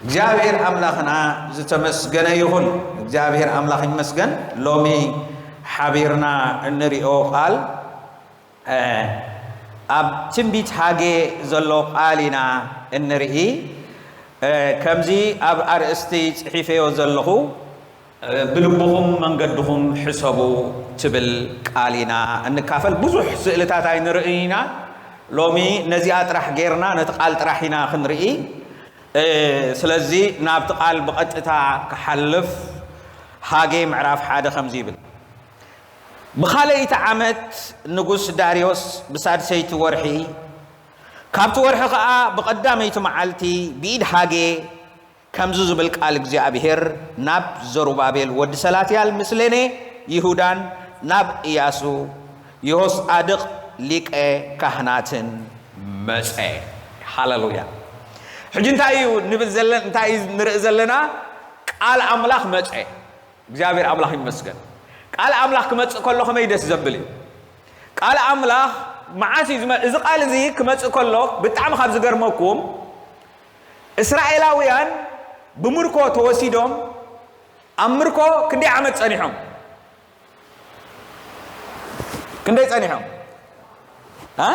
እግዚኣብሔር ኣምላኽና ዝተመስገነ ይኹን። እግዚኣብሔር ኣምላኽ ይመስገን። ሎሚ ሓቢርና እንሪኦ ቃል፣ እ፣ ኣብ ትንቢት ሃጌ ዘሎ ቃል ኢና እንርኢ። እ፣ ከምዚ ኣብ ኣርእስቲ ጽሒፈዮ ዘለኹ፣ እ፣ ብልብኹም መንገድኹም ሕሰቡ ትብል ቃል ኢና እንካፈል። ብዙሕ ስእልታት ኣይንርእይን ኢና። ሎሚ ነዚኣ ጥራሕ ጌርና ነቲ ቃል ጥራሕ ኢና ክንርኢ። እ፣ ስለዚ ናብቲ ቃል ብቐጥታ ክሓልፍ፣ ሃጌ ምዕራፍ ሓደ ከምዚ ይብል። ብኻልኣይቲ ዓመት ንጉስ ዳርዮስ ብሳድሰይቲ ወርሒ፣ ካብቲ ወርሒ ኸኣ ብቐዳመይቲ መዓልቲ ብኢድ ሃጌ ከምዚ ዝብል ቃል እግዚኣብሄር ናብ ዘሩባቤል ወዲ ሰላትያል ምስሌኔ ይሁዳን ናብ ኢያሱ የሆስኣድቕ ሊቀ ካህናትን መጸ። ሃሌሉያ። ሕጂ እንታይ እዩ ንብል ዘለን፣ እንታይ እዩ ንርኢ ዘለና? ቃል ኣምላኽ መጸ። እግዚኣብሔር ኣምላኽ ይመስገን። ቃል ኣምላኽ ክመጽእ ከሎ ከመይ ደስ ዘብል እዩ። ቃል ኣምላኽ መዓስ እዩ ዝመ-፣ እዚ ቃል እዚ ክመጽእ ከሎ ብጣዕሚ ካብ ዝገርመኩም፣ እስራኤላውያን ብምርኮ ተወሲዶም ኣብ ምርኮ ክንደይ ዓመት ጸኒሖም? ክንደይ ጸኒሖም? እ?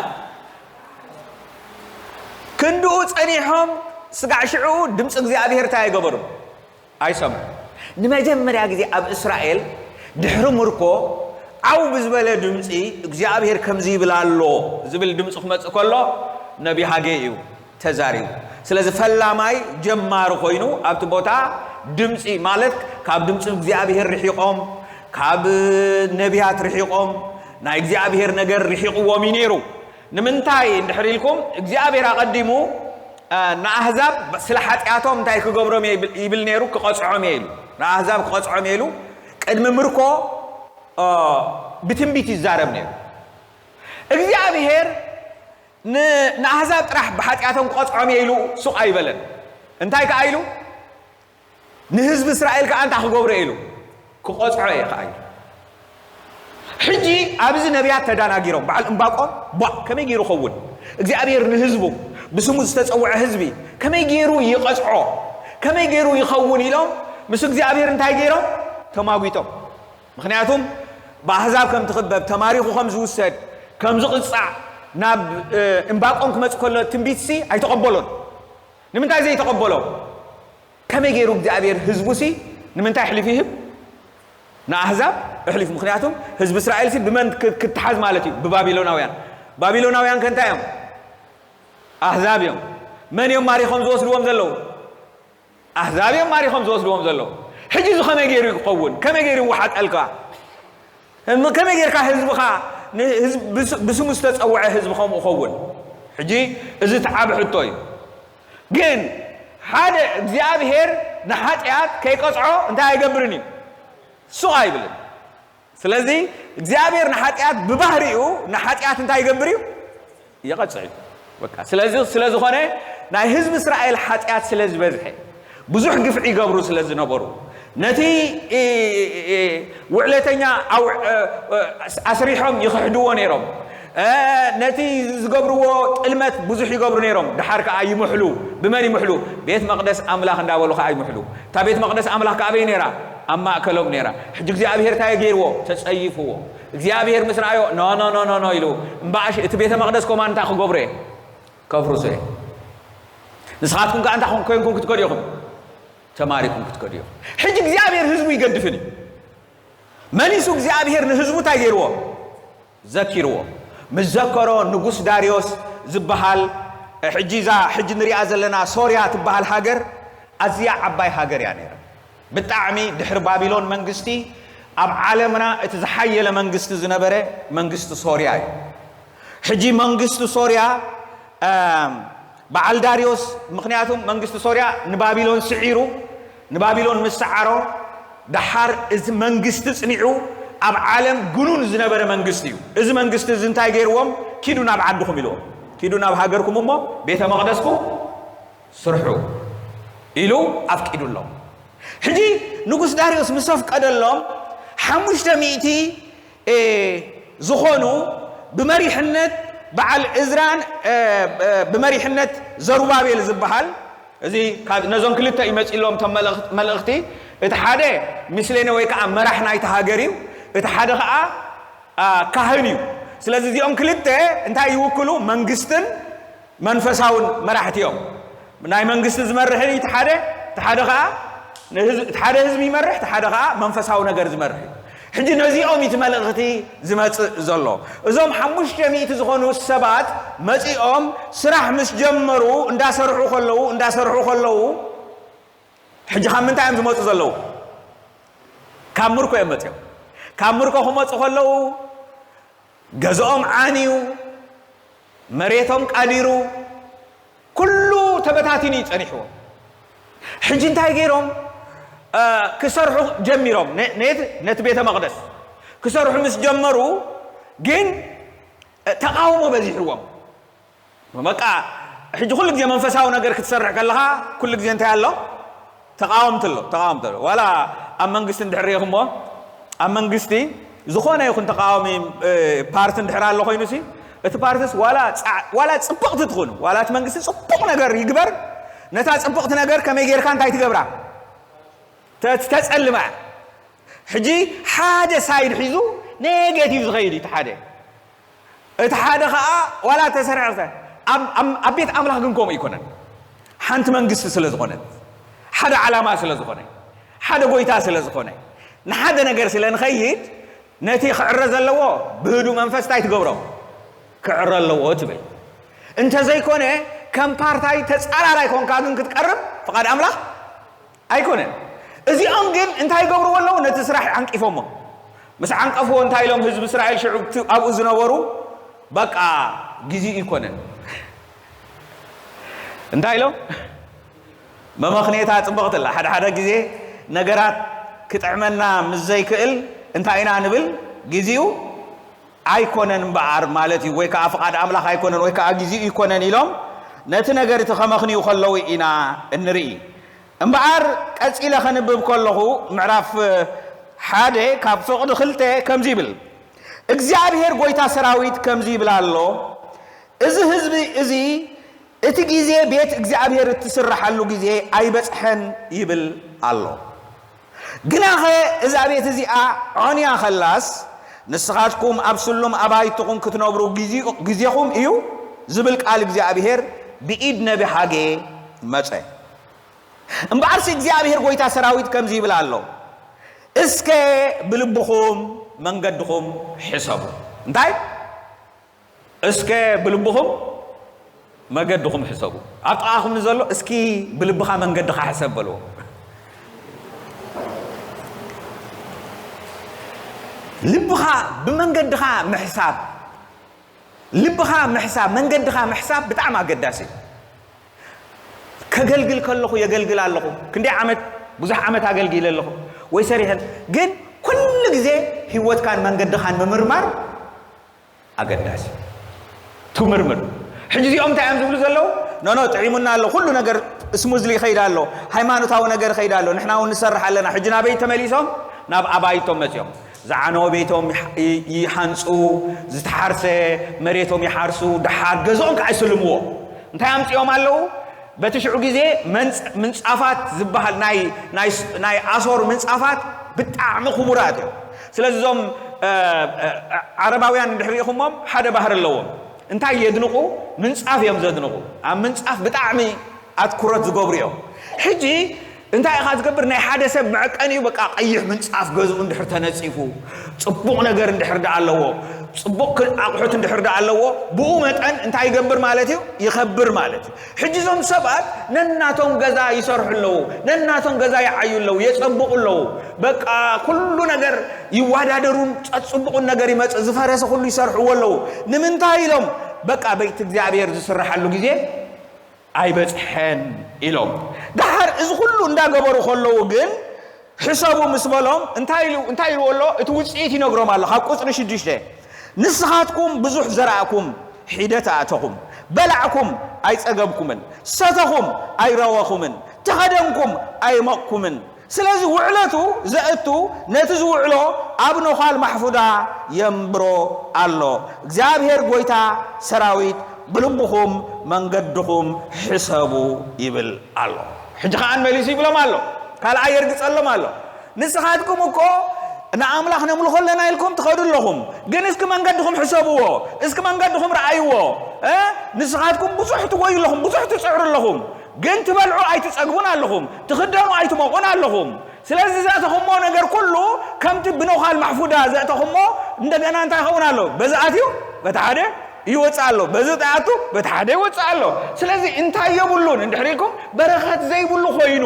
ክንድኡ ጸኒሖም፣ ስጋዕ ሽዑ ድምፂ እግዚኣብሔር እንታይ ኣይገበሩን? ኣይሰምዑ። ንመጀመርያ ግዜ ኣብ እስራኤል ድሕሪ ምርኮ ዓው ብዝበለ ድምፂ እግዚኣብሔር ከምዚ ይብል ኣሎ ዝብል ድምፂ ክመፅእ ከሎ ነቢ ሃጌ እዩ ተዛሪቡ። ስለዚ ፈላማይ ጀማሪ ኮይኑ ኣብቲ ቦታ ድምፂ ማለት ካብ ድምፂ እግዚኣብሔር ርሒቖም፣ ካብ ነቢያት ርሒቖም፣ ናይ እግዚኣብሔር ነገር ርሒቕዎም እዩ ነይሩ። ንምንታይ እንድሕር ኢልኩም እግዚኣብሔር ኣቐዲሙ፣ እ፣ ንኣህዛብ ስለ ሓጢኣቶም እንታይ ክገብሮም እየ ይብል፣ ይብል ነይሩ? ክቐጽዖም እየ ኢሉ። ንኣህዛብ ክቐጽዖም እየ ኢሉ ቅድሚ ምርኮ፣ እ፣ ብትንቢት ይዛረብ ነይሩ። እግዚኣብሔር ን-፣ ንኣህዛብ ጥራሕ ብሓጢኣቶም ክቐጽዖም እየ ኢሉ ሱቕ ኣይበለን። እንታይ ከኣ ኢሉ? ንህዝቢ እስራኤል ከኣ እንታይ ክገብሮ እየ ኢሉ? ክቐጽዖ እየ ከኣ ኢሉ። ሕጂ ኣብዚ ነቢያት ተዳናጊሮም፣ በዓል እምባቆም፣ ቧ፣ ከመይ ገይሩ ኸውን? እግዚኣብሔር ንህዝቡ፣ ብስሙ ዝተጸውዐ ህዝቢ፣ ከመይ ገይሩ ይቐጽዖ? ከመይ ገይሩ ይኸውን? ኢሎም ምስ እግዚኣብሔር እንታይ ገይሮም? ተማጒቶም። ምኽንያቱም ብኣህዛብ ከም ትኽበብ፣ ተማሪኹ ከም ዝውሰድ፣ ከም ዝቕጻዕ፣ ናብ፣ እ፣ እምባቆም ክመጽእ ከሎ ትንቢትሲ ኣይተቐበሎን። ንምንታይ ዘይተቐበሎ? ከመይ ገይሩ እግዚኣብሔር ህዝቡሲ ንምንታይ ኣሕሊፉ ይህብ? ንኣህዛብ ኣሕሊፉ። ምኽንያቱም ህዝቢ እስራኤልሲ ብመን ክ-፣ ክተሓዝ ማለት እዩ? ብባቢሎናውያን። ባቢሎናውያን ከ እንታይ እዮም? ኣህዛብ እዮም። መን እዮም ማሪኾም ዝወስድዎም ዘለዉ? ኣህዛብ እዮም ማሪኾም ዝወስድዎም ዘለዉ። ሕጂ እዚ ከመይ ገይሩ ክኸውን? ከመይ ገይሩ ይወሓጠልካ? እም-፣ ከመይ ጌርካ ህዝብኻ፣ ንህዝብ-፣ ብስ-፣ ብስሙ ዝተጸውዐ ህዝቢ ከምኡ ኸውን? ሕጂ እዚ እቲ ዓቢ ሕቶ እዩ። ግን ሓደ እግዚኣብሔር ንሓጢኣት ከይቀጽዖ እንታይ ኣይገብርን እዩ? ሱቕ ኣይብልን። ስለዚ እግዚኣብሔር ንሓጢኣት ብባህሪኡ ንሓጢኣት እንታይ ይገብር እዩ? ይቐጽዕ እዩ። በቃ፣ ስለዚ፣ ስለ ዝኾነ ናይ ህዝቢ እስራኤል ሓጢኣት ስለ ዝበዝሐ፣ ብዙሕ ግፍዒ ይገብሩ ስለ ዝነበሩ፣ ነቲ፣ እ፣ እ፣ እ፣ ውዕለተኛ ኣው-፣ እ፣ እ፣ ኣስሪሖም ይኽሕድዎ ነይሮም። እ፣ ነቲ ዝገብርዎ ጥልመት ብዙሕ ይገብሩ ነይሮም። ደሓር ከኣ ይምሕሉ። ብመን ይምሕሉ? ቤት መቕደስ ኣምላኽ እንዳበሉ ከኣ ይምሕሉ። እታ ቤት መቕደስ ኣምላኽ ከኣ ኣበይ ነይራ? ኣብ ማእከሎም ነይራ። ሕጂ እግዚኣብሔር እንታይ ገይርዎ? ተጸይፍዎ። እግዚኣብሔር ምስ ረኣዮ፣ "ኖ፣ ኖ፣ ኖ፣ ኖ፣ ኖ" ኢሉ፣ "እምበኣሽ እቲ ቤተ መቕደስ ኮማን እንታይ ክገብሮ እየ? ከፍርሶ እየ። ንስኻትኩም ከኣ እንታይ ኮን-፣ ኮንኩም ክትከዱ ኢኹም? ተማሪኩም ክትከዱ ኢኹም።" ሕጂ እግዚኣብሔር ህዝቡ ይገድፍን እዩ። መሊሱ እግዚኣብሔር ንህዝቡ እንታይ ገይርዎ? ዘኪርዎ። ምስ ዘከሮ ንጉስ ዳርዮስ ዝበሃል፣ ሕጂ እዛ ሕጂ ንሪኣ ዘለና ሶርያ ትበሃል ሃገር ኣዝያ ዓባይ ሃገር እያ ነይራ። ብጣዕሚ ድሕሪ ባቢሎን መንግስቲ ኣብ ዓለምና እቲ ዝሓየለ መንግስቲ ዝነበረ መንግስቲ ሶርያ እዩ። ሕጂ መንግስቲ ሶርያ፣ እም፣ በዓል ዳርዮስ፣ ምኽንያቱም መንግስቲ ሶርያ ንባቢሎን ስዒሩ፣ ንባቢሎን ምስ ሰዓሮ፣ ደሓር እዚ መንግስቲ ጽኒዑ ኣብ ዓለም ግኑን ዝነበረ መንግስቲ እዩ። እዚ መንግስቲ እዚ እንታይ ገይርዎም? "ኪዱ ናብ ዓድኹም" ኢልዎም። "ኪዱ ናብ ሃገርኩም እሞ ቤተ መቕደስኩም ስርሑ" ኢሉ ኣፍቂዱሎም። ሕጂ ንጉስ ዳርዮስ ምስ ኣፍቀደሎም፣ ሓሙሽተ ሚእቲ፣ እ፣ ዝኾኑ ብመሪሕነት በዓል እዝራን፣ እ፣ እ፣ ብመሪሕነት ዘሩባቤል ዝበሃል፣ እዚ ካብ ነዞም ክልተ እዩ መፂሎም እቶም መልእኽት- መልእኽቲ። እቲ ሓደ ምስሌነ ወይ ከዓ መራሕ ናይቲ ሃገር እዩ። እቲ ሓደ ከዓ አ፣ ካህን እዩ። ስለዚ እዚኦም ክልተ እንታይ ይውክሉ? መንግስትን መንፈሳውን መራሕቲ እዮም። ናይ መንግስቲ ዝመርሕን እዩ እቲ ሓደ፣ እቲ ሓደ ከዓ ንህዝ- እቲ ሓደ ህዝቢ ይመርሕ፣ እቲ ሓደ ከዓ መንፈሳዊ ነገር ዝመርሕ እዩ። ሕጂ ነዚኦም እቲ መልእኽቲ ዝመፅእ ዘሎ። እዞም ሓሙሽተ ሚእቲ ዝኾኑ ሰባት መፂኦም ስራሕ ምስ ጀመሩ እንዳሰርሑ ከለዉ እንዳሰርሑ ከለዉ ሕጂ ካብ ምንታይ እዮም ዝመፁ ዘለዉ? ካብ ምርኮ እዮም መፅኦም። ካብ ምርኮ ክመፁ ከለዉ ገዝኦም ዓንዩ፣ መሬቶም ቃዲሩ፣ ኩሉ ተበታቲኑ እዩ ጸኒሕዎም። ሕጂ እንታይ ገይሮም? እ፣ ክሰርሑ ጀሚሮም። ነ- ነት- ነቲ ቤተ መቕደስ ክሰርሑ ምስ ጀመሩ ግን፣ እ፣ ተቓውሞ በዚሕዎም። በቃ ሕጂ ኩሉ ግዜ መንፈሳዊ ነገር ክትሰርሕ ከለኻ ኩሉ ግዜ እንታይ ኣሎ? ተቃወምቲ ኣሎ፣ ተቃወምቲ ኣሎ። ዋላ ኣብ መንግስቲ እንድሕር ርኢኹሞ፣ ኣብ መንግስቲ ዝኾነ ይኹን ተቃዋሚ፣ እ፣ ፓርቲ እንድሕር ኣሎ ኮይኑሲ፣ እቲ ፓርቲስ ዋላ ጻ- ዋላ ጽብቕቲ ትኹን፣ ዋላ እቲ መንግስቲ ጽቡቕ ነገር ይግበር፣ ነታ ጽብቕቲ ነገር ከመይ ጌርካ እንታይ ትገብራ? ተ- ተጸልማ። ሕጂ ሓደ ሳይድ ሒዙ ኔጌቲቭ ዝኸይድ እዩ እቲ ሓደ። እቲ ሓደ ኸኣ ዋላ ተሰርሐ ክሰ- ኣብ ኣብ- ኣብ ቤት ኣምላኽ ግን ከምኡ ኣይኮነን። ሓንቲ መንግስቲ ስለ ዝኾነት፣ ሓደ ዓላማ ስለ ዝኾነ፣ ሓደ ጎይታ ስለ ዝኾነ፣ ንሓደ ነገር ስለ ንኸይድ፣ ነቲ ክዕረ ዘለዎ ብህዱእ መንፈስ እንታይ ትገብሮ? ክዕረ ኣለዎ ትብል። እንተዘይኮነ ከም ፓርታይ ተጻራራይ ኮንካ ግን ክትቀርብ ፍቓድ ኣምላኽ ኣይኮነን። እዚኦም ግን እንታይ ይገብርዎ ኣለዉ? ነቲ ስራሕ ዓንቂፎሞ። ምስ ዓንቀፍዎ እንታይ ኢሎም ህዝቢ እስራኤል ሽዑ ኣብኡ ዝነበሩ? በቃ ጊዜኡ ኣይኮነን። እንታይ ኢሎም? መመኽንየታ ጽብቕቲ ኣላ። ሓደ ሓደ ግዜ ነገራት ክጥዕመና ምስ ዘይክእል እንታይ ኢና ንብል? ጊዜኡ ኣይኮነን እምበኣር ማለት እዩ፣ ወይ ከዓ ፍቓድ ኣምላኽ ኣይኮነን፣ ወይ ከዓ ጊዜኡ ኣይኮነን ኢሎም ነቲ ነገር እቲ ከመኽንዩ ከለዉ ኢና እንርኢ። እምበኣር ቀጺለ ከንብብ ከለኹ ምዕራፍ ሓደ ካብ ፍቕዲ ክልተ ከምዚ ይብል፣ እግዚኣብሔር ጎይታ ሰራዊት ከምዚ ይብል ኣሎ፣ እዚ ህዝቢ እዚ እቲ ግዜ ቤት እግዚኣብሔር እትስረሓሉ ግዜ ኣይበጽሐን ይብል ኣሎ። ግናኸ እዛ ቤት እዚኣ ዖንያ ኸላስ ንስኻትኩም ኣብ ስሉም ኣባይትኹም ክትነብሩ ግዜኡ- ግዜኹም እዩ ዝብል ቃል እግዚኣብሔር ብኢድ ነቢ ሃጌ መጸ። እምበኣርሲ እግዚኣብሔር ጎይታ ሰራዊት ከምዚ ይብል ኣሎ፣ እስከ ብልብኹም መንገድኹም ሕሰቡ። እንታይ? እስከ ብልብኹም መገድኹም ሕሰቡ። ኣብ ጥቓኹም ንዘሎ እስኪ ብልብኻ መንገድኻ ሕሰብ በልዎ። ልብኻ ብመንገድኻ ምሕሳብ፣ ልብኻ ምሕሳብ፣ መንገድኻ ምሕሳብ ብጣዕሚ ኣገዳሲ እዩ። ከገልግል ከለኹ የገልግል ኣለኹ፣ ክንደይ ዓመት ብዙሕ ዓመት ኣገልጊለ ኣለኹ ወይ ሰሪሐን፣ ግን ኩሉ ግዜ ህይወትካን መንገድኻን ምምርማር ኣገዳሲ። ትምርምር። ሕጂ እዚኦም እንታይ እዮም ዝብሉ ዘለዉ? ኖኖ፣ ጥዒሙና ኣሎ፣ ኩሉ ነገር ስሙዝሊ ይኸይድ ኣሎ፣ ሃይማኖታዊ ነገር ይኸይድ ኣሎ፣ ንሕና እውን ንሰርሕ ኣለና። ሕጂ ናበይ ተመሊሶም? ናብ ኣባይቶም መጺኦም። ዝዓነወ ቤቶም ይሓ- ይ- ይሃንጹ፣ ዝተሓርሰ መሬቶም ይሓርሱ፣ ደሓር ገዝኦም ከዓ ይስልምዎ። እንታይ ኣምጺኦም ኣለዉ? በቲ ሽዑ ግዜ መንጽ- ምንጻፋት ዝበሃል ናይ- ናይ ስ- ናይ ኣሶር ምንጻፋት ብጣዕሚ ክቡራት እዮም። ስለዚ እዞም እ፣ እ፣ ዓረባውያን እንድሕር ርኢኹሞም ሓደ ባህሪ ኣለዎም። እንታይ የድንቑ? ምንጻፍ እዮም ዘድንቑ። ኣብ ምንጻፍ ብጣዕሚ ኣትኩረት ዝገብሩ እዮም። ሕጂ እንታይ ኢኻ ዝገብር? ናይ ሓደ ሰብ መዐቀኒኡ በቃ ቀይሕ ምንጻፍ ገዝኡ እንድሕር ተነጺፉ፣ ጽቡቕ ነገር እንድሕር ደኣ ኣለዎ፣ ጽቡቕ ክ- ኣቑሑት እንድሕር ደኣ ኣለዎ፣ ብኡ መጠን እንታይ ይገብር ማለት እዩ? ይኸብር ማለት እዩ። ሕጂ እዞም ሰባት ነናቶም ገዛ ይሰርሑ ኣለዉ፣ ነናቶም ገዛ ይዓዩ ኣለዉ፣ የጸብቑ ኣለዉ። በቃ ኩሉ ነገር ይዋዳደሩን ጸጽብቑን ነገር ይመጽእ፣ ዝፈረሰ ኩሉ ይሰርሕዎ ኣለዉ። ንምንታይ ኢሎም? በቃ ቤት እግዚኣብሔር ዝስረሓሉ ግዜ ኣይበጽሐን ኢሎም። ደሓር እዚ ኩሉ እንዳገበሩ ከለዉ ግን ሕሰቡ ምስ በሎም እንታይ ኢሉ እንታይ ኢልዎ ኣሎ? እቲ ውጽኢት ይነግሮም ኣሎ። ካብ ቁጽሪ ሽዱሽተ ንስኻትኩም ብዙሕ ዘራእኩም ሒደት ኣእተኹም፣ በላዕኩም ኣይጸገብኩምን፣ ሰተኹም ኣይረወኹምን፣ ተኸደንኩም ኣይሞቕኩምን። ስለዚ ውዕለቱ ዘእቱ ነቲ ዝውዕሎ ኣብ ነዃል ማሕፉዳ የንብሮ ኣሎ። እግዚኣብሔር ጎይታ ሰራዊት ብልብኹም መንገድኹም ሕሰቡ ይብል ኣሎ። ሕጂ ከኣ መሊሱ ይብሎም ኣሎ፣ ካልኣ የርግጸሎም ኣሎ። ንስኻትኩም እኮ ንኣምላኽ ነምልኾ ኣለና ኢልኩም ትኸዱ ኣለኹም፣ ግን እስኪ መንገድኹም ሕሰብዎ፣ እስኪ መንገድኹም ረኣይዎ። እ? ንስኻትኩም ብዙሕ ትጎዩ ኣለኹም፣ ብዙሕ ትጽዕሩ ኣለኹም፣ ግን ትበልዑ ኣይትጸግቡን ኣለኹም፣ ትኽደኑ ኣይትሞቑን ኣለኹም። ስለዚ ዘእተኹሞ ነገር ኩሉ ከምቲ ብነዃል ማሕፉዳ ዘእተኹሞ እንደገና እንታይ ይኸውን ኣሎ? በዚ ኣትዩ በቲ ሓደ ይወፅእ ኣሎ፣ በዚ ኣቱ በቲ ሓደ ይወፅእ ኣሎ። ስለዚ እንታይ የብሉን እንድሕር ኢልኩም በረኸት ዘይብሉ ኮይኑ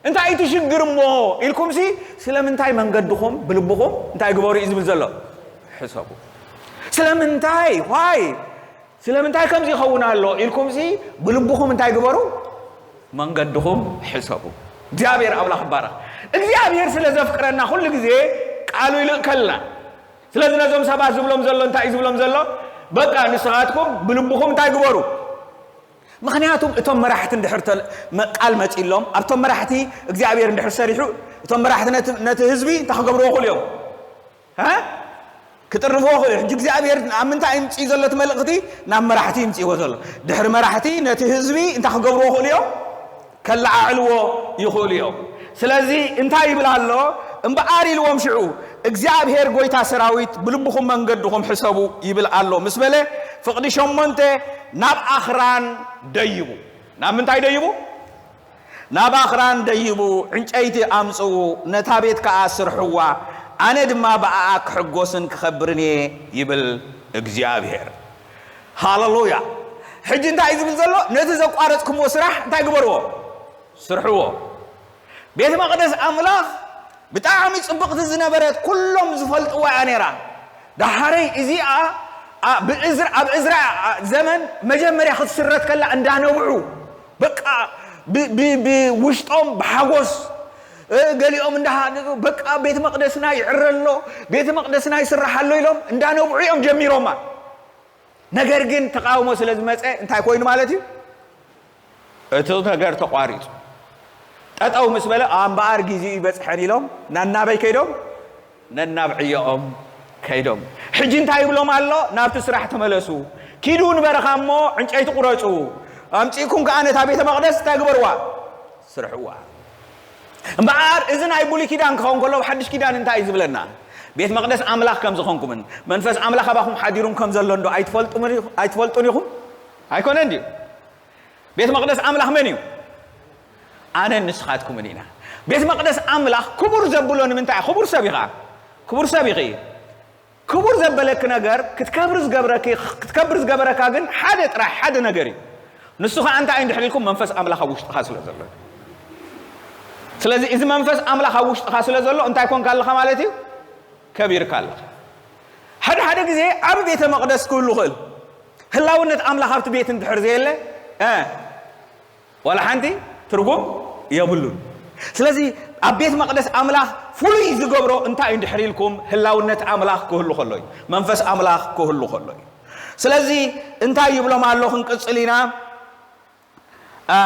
እንታይ እቲ ሽግር እሞ ኢልኩምሲ ስለምንታይ መንገድኹም ብልብኹም እንታይ ግበሩ እዩ ዝብል ዘሎ? ሕሰቡ። ስለምንታይ ዋይ ስለምንታይ ከምዚ ይኸውን ኣሎ ኢልኩምሲ ብልብኹም እንታይ ግበሩ? መንገድኹም ሕሰቡ። እግዚኣብሔር ኣምላኽ ይባረኽ። እግዚኣብሔር ስለ ዘፍቅረና ኩሉ ግዜ ቃሉ ይልእከልና። ስለዚ ነዞም ሰባት ዝብሎም ዘሎ እንታይ እዩ ዝብሎም ዘሎ? በቃ ንስኻትኩም ብልብኹም እንታይ ግበሩ? ምኽንያቱም እቶም መራሕቲ እንድሕር ተል- መ- ቃል መፂሎም ኣብቶም መራሕቲ እግዚኣብሔር እንድሕር ሰሪሑ እቶም መራሕቲ ነቲ- ነቲ ህዝቢ እንታይ ክገብርዎ ክእሉ እዮም? እ? ክጥርፍዎ ክእሉ እዮም። ሕጂ እግዚኣብሔር ኣብ ምንታይ ይምፅእ ዘሎ እቲ መልእኽቲ? ናብ መራሕቲ ይምፅእዎ ዘሎ። ድሕሪ መራሕቲ ነቲ ህዝቢ እንታይ ክገብርዎ ክእሉ እዮም? ከለዓዕልዎ ይኽእሉ እዮም። ስለዚ እንታይ ይብል ኣሎ? እምበኣር ኢልዎም ሽዑ እግዚኣብሔር ጎይታ ሰራዊት ብልብኹም መንገድኹም ሕሰቡ ይብል ኣሎ ምስ በለ ፍቕዲ ሸሞንተ ናብ ኣኽራን ደይቡ። ናብ ምንታይ ደይቡ? ናብ ኣኽራን ደይቡ ዕንጨይቲ ኣምጽኡ፣ ነታ ቤት ከኣ ስርሕዋ፣ ኣነ ድማ ብኣኣ ክሕጎስን ክኸብርን እየ ይብል እግዚኣብሔር። ሃለሉያ። ሕጂ እንታይ እዩ ዝብል ዘሎ? ነቲ ዘቋረጽኩምዎ ስራሕ እንታይ ግበርዎ? ስርሕዎ። ቤት መቕደስ ኣምላኽ ብጣዕሚ ጽብቕቲ ዝነበረት ኩሎም ዝፈልጥዋ እያ ነይራ። ደሓረይ እዚኣ ኣ- ብእዝራ- ኣብ እዝራ ዘመን መጀመርያ ክትስረት ከላ እንዳነብዑ በቃ ብ- ብ- ብውሽጦም ብሓጎስ እ፣ ገሊኦም እንዳሃነጹ በቃ ቤት መቕደስና ይዕረ ኣሎ፣ ቤት መቕደስና ይስራሕ ኣሎ ኢሎም እንዳነብዑ እዮም ጀሚሮማ። ነገር ግን ተቃውሞ ስለ ዝመጸ እንታይ ኮይኑ ማለት እዩ? እቲ ነገር ተቋሪጹ። ጠጠው ምስ በለ ኣምበኣር ግዜኡ ይበጽሐን ኢሎም ናናበይ ከይዶም? ነናብ ዕዮኦም ከይዶም። ሕጂ እንታይ ይብሎም ኣሎ? ናብቲ ስራሕ ተመለሱ። ኪዱ ንበረኻ እሞ ዕንጨይቲ ቁረጹ። ኣምጺእኩም ከኣ ነታ ቤተ መቕደስ እንታይ ግበርዋ? ስርሕዋ። እምበኣር እዚ ናይ ብሉይ ኪዳን ክኸውን ከሎ ኣብ ሓድሽ ኪዳን እንታይ እዩ ዝብለና? ቤት መቕደስ ኣምላኽ ከም ዝኾንኩምን መንፈስ ኣምላኽ ኣባኹም ሓዲሩን ከም ዘሎ እንዶ ኣይትፈልጡን ኢኹም? ኣይኮነን ድዩ? ቤት መቕደስ ኣምላኽ መን እዩ? ኣነን ንስኻትኩምን ኢና። ቤት መቕደስ ኣምላኽ ክቡር ዘብሎ ንምንታይ? ክቡር ሰብ ኢኻ። ክቡር ሰብ ኢኺ። ክቡር ዘበለኪ ነገር ክትከብሪ ዝገብረኪ ክትከብሪ ዝገበረካ ግን ሓደ ጥራሕ ሓደ ነገር እዩ። ንሱ ከዓ እንታይ እንድሕር ኢልኩም መንፈስ ኣምላኽ ኣብ ውሽጥኻ ስለ ዘሎ። ስለዚ እዚ መንፈስ ኣምላኽ ኣብ ውሽጥኻ ስለ ዘሎ እንታይ ኮንካ ኣለኻ ማለት እዩ? ከቢርካ ኣለኻ። ሓደ ሓደ ግዜ ዓብ ቤተ መቕደስ ክህሉ ይኽእል። ህላውነት ኣምላኽ ኣብቲ ቤት እንድሕር ዘየለ እ ዋላ ሓንቲ ትርጉም የብሉን። ስለዚ ኣብ ቤት መቕደስ ኣምላኽ ፍሉይ ዝገብሮ እንታይ እዩ እንድሕር ኢልኩም ህላውነት ኣምላኽ ክህሉ ከሎ እዩ። መንፈስ ኣምላኽ ክህሉ ከሎ እዩ። ስለዚ እንታይ ይብሎም ኣሎ ክንቅጽል ኢና። ኣ፣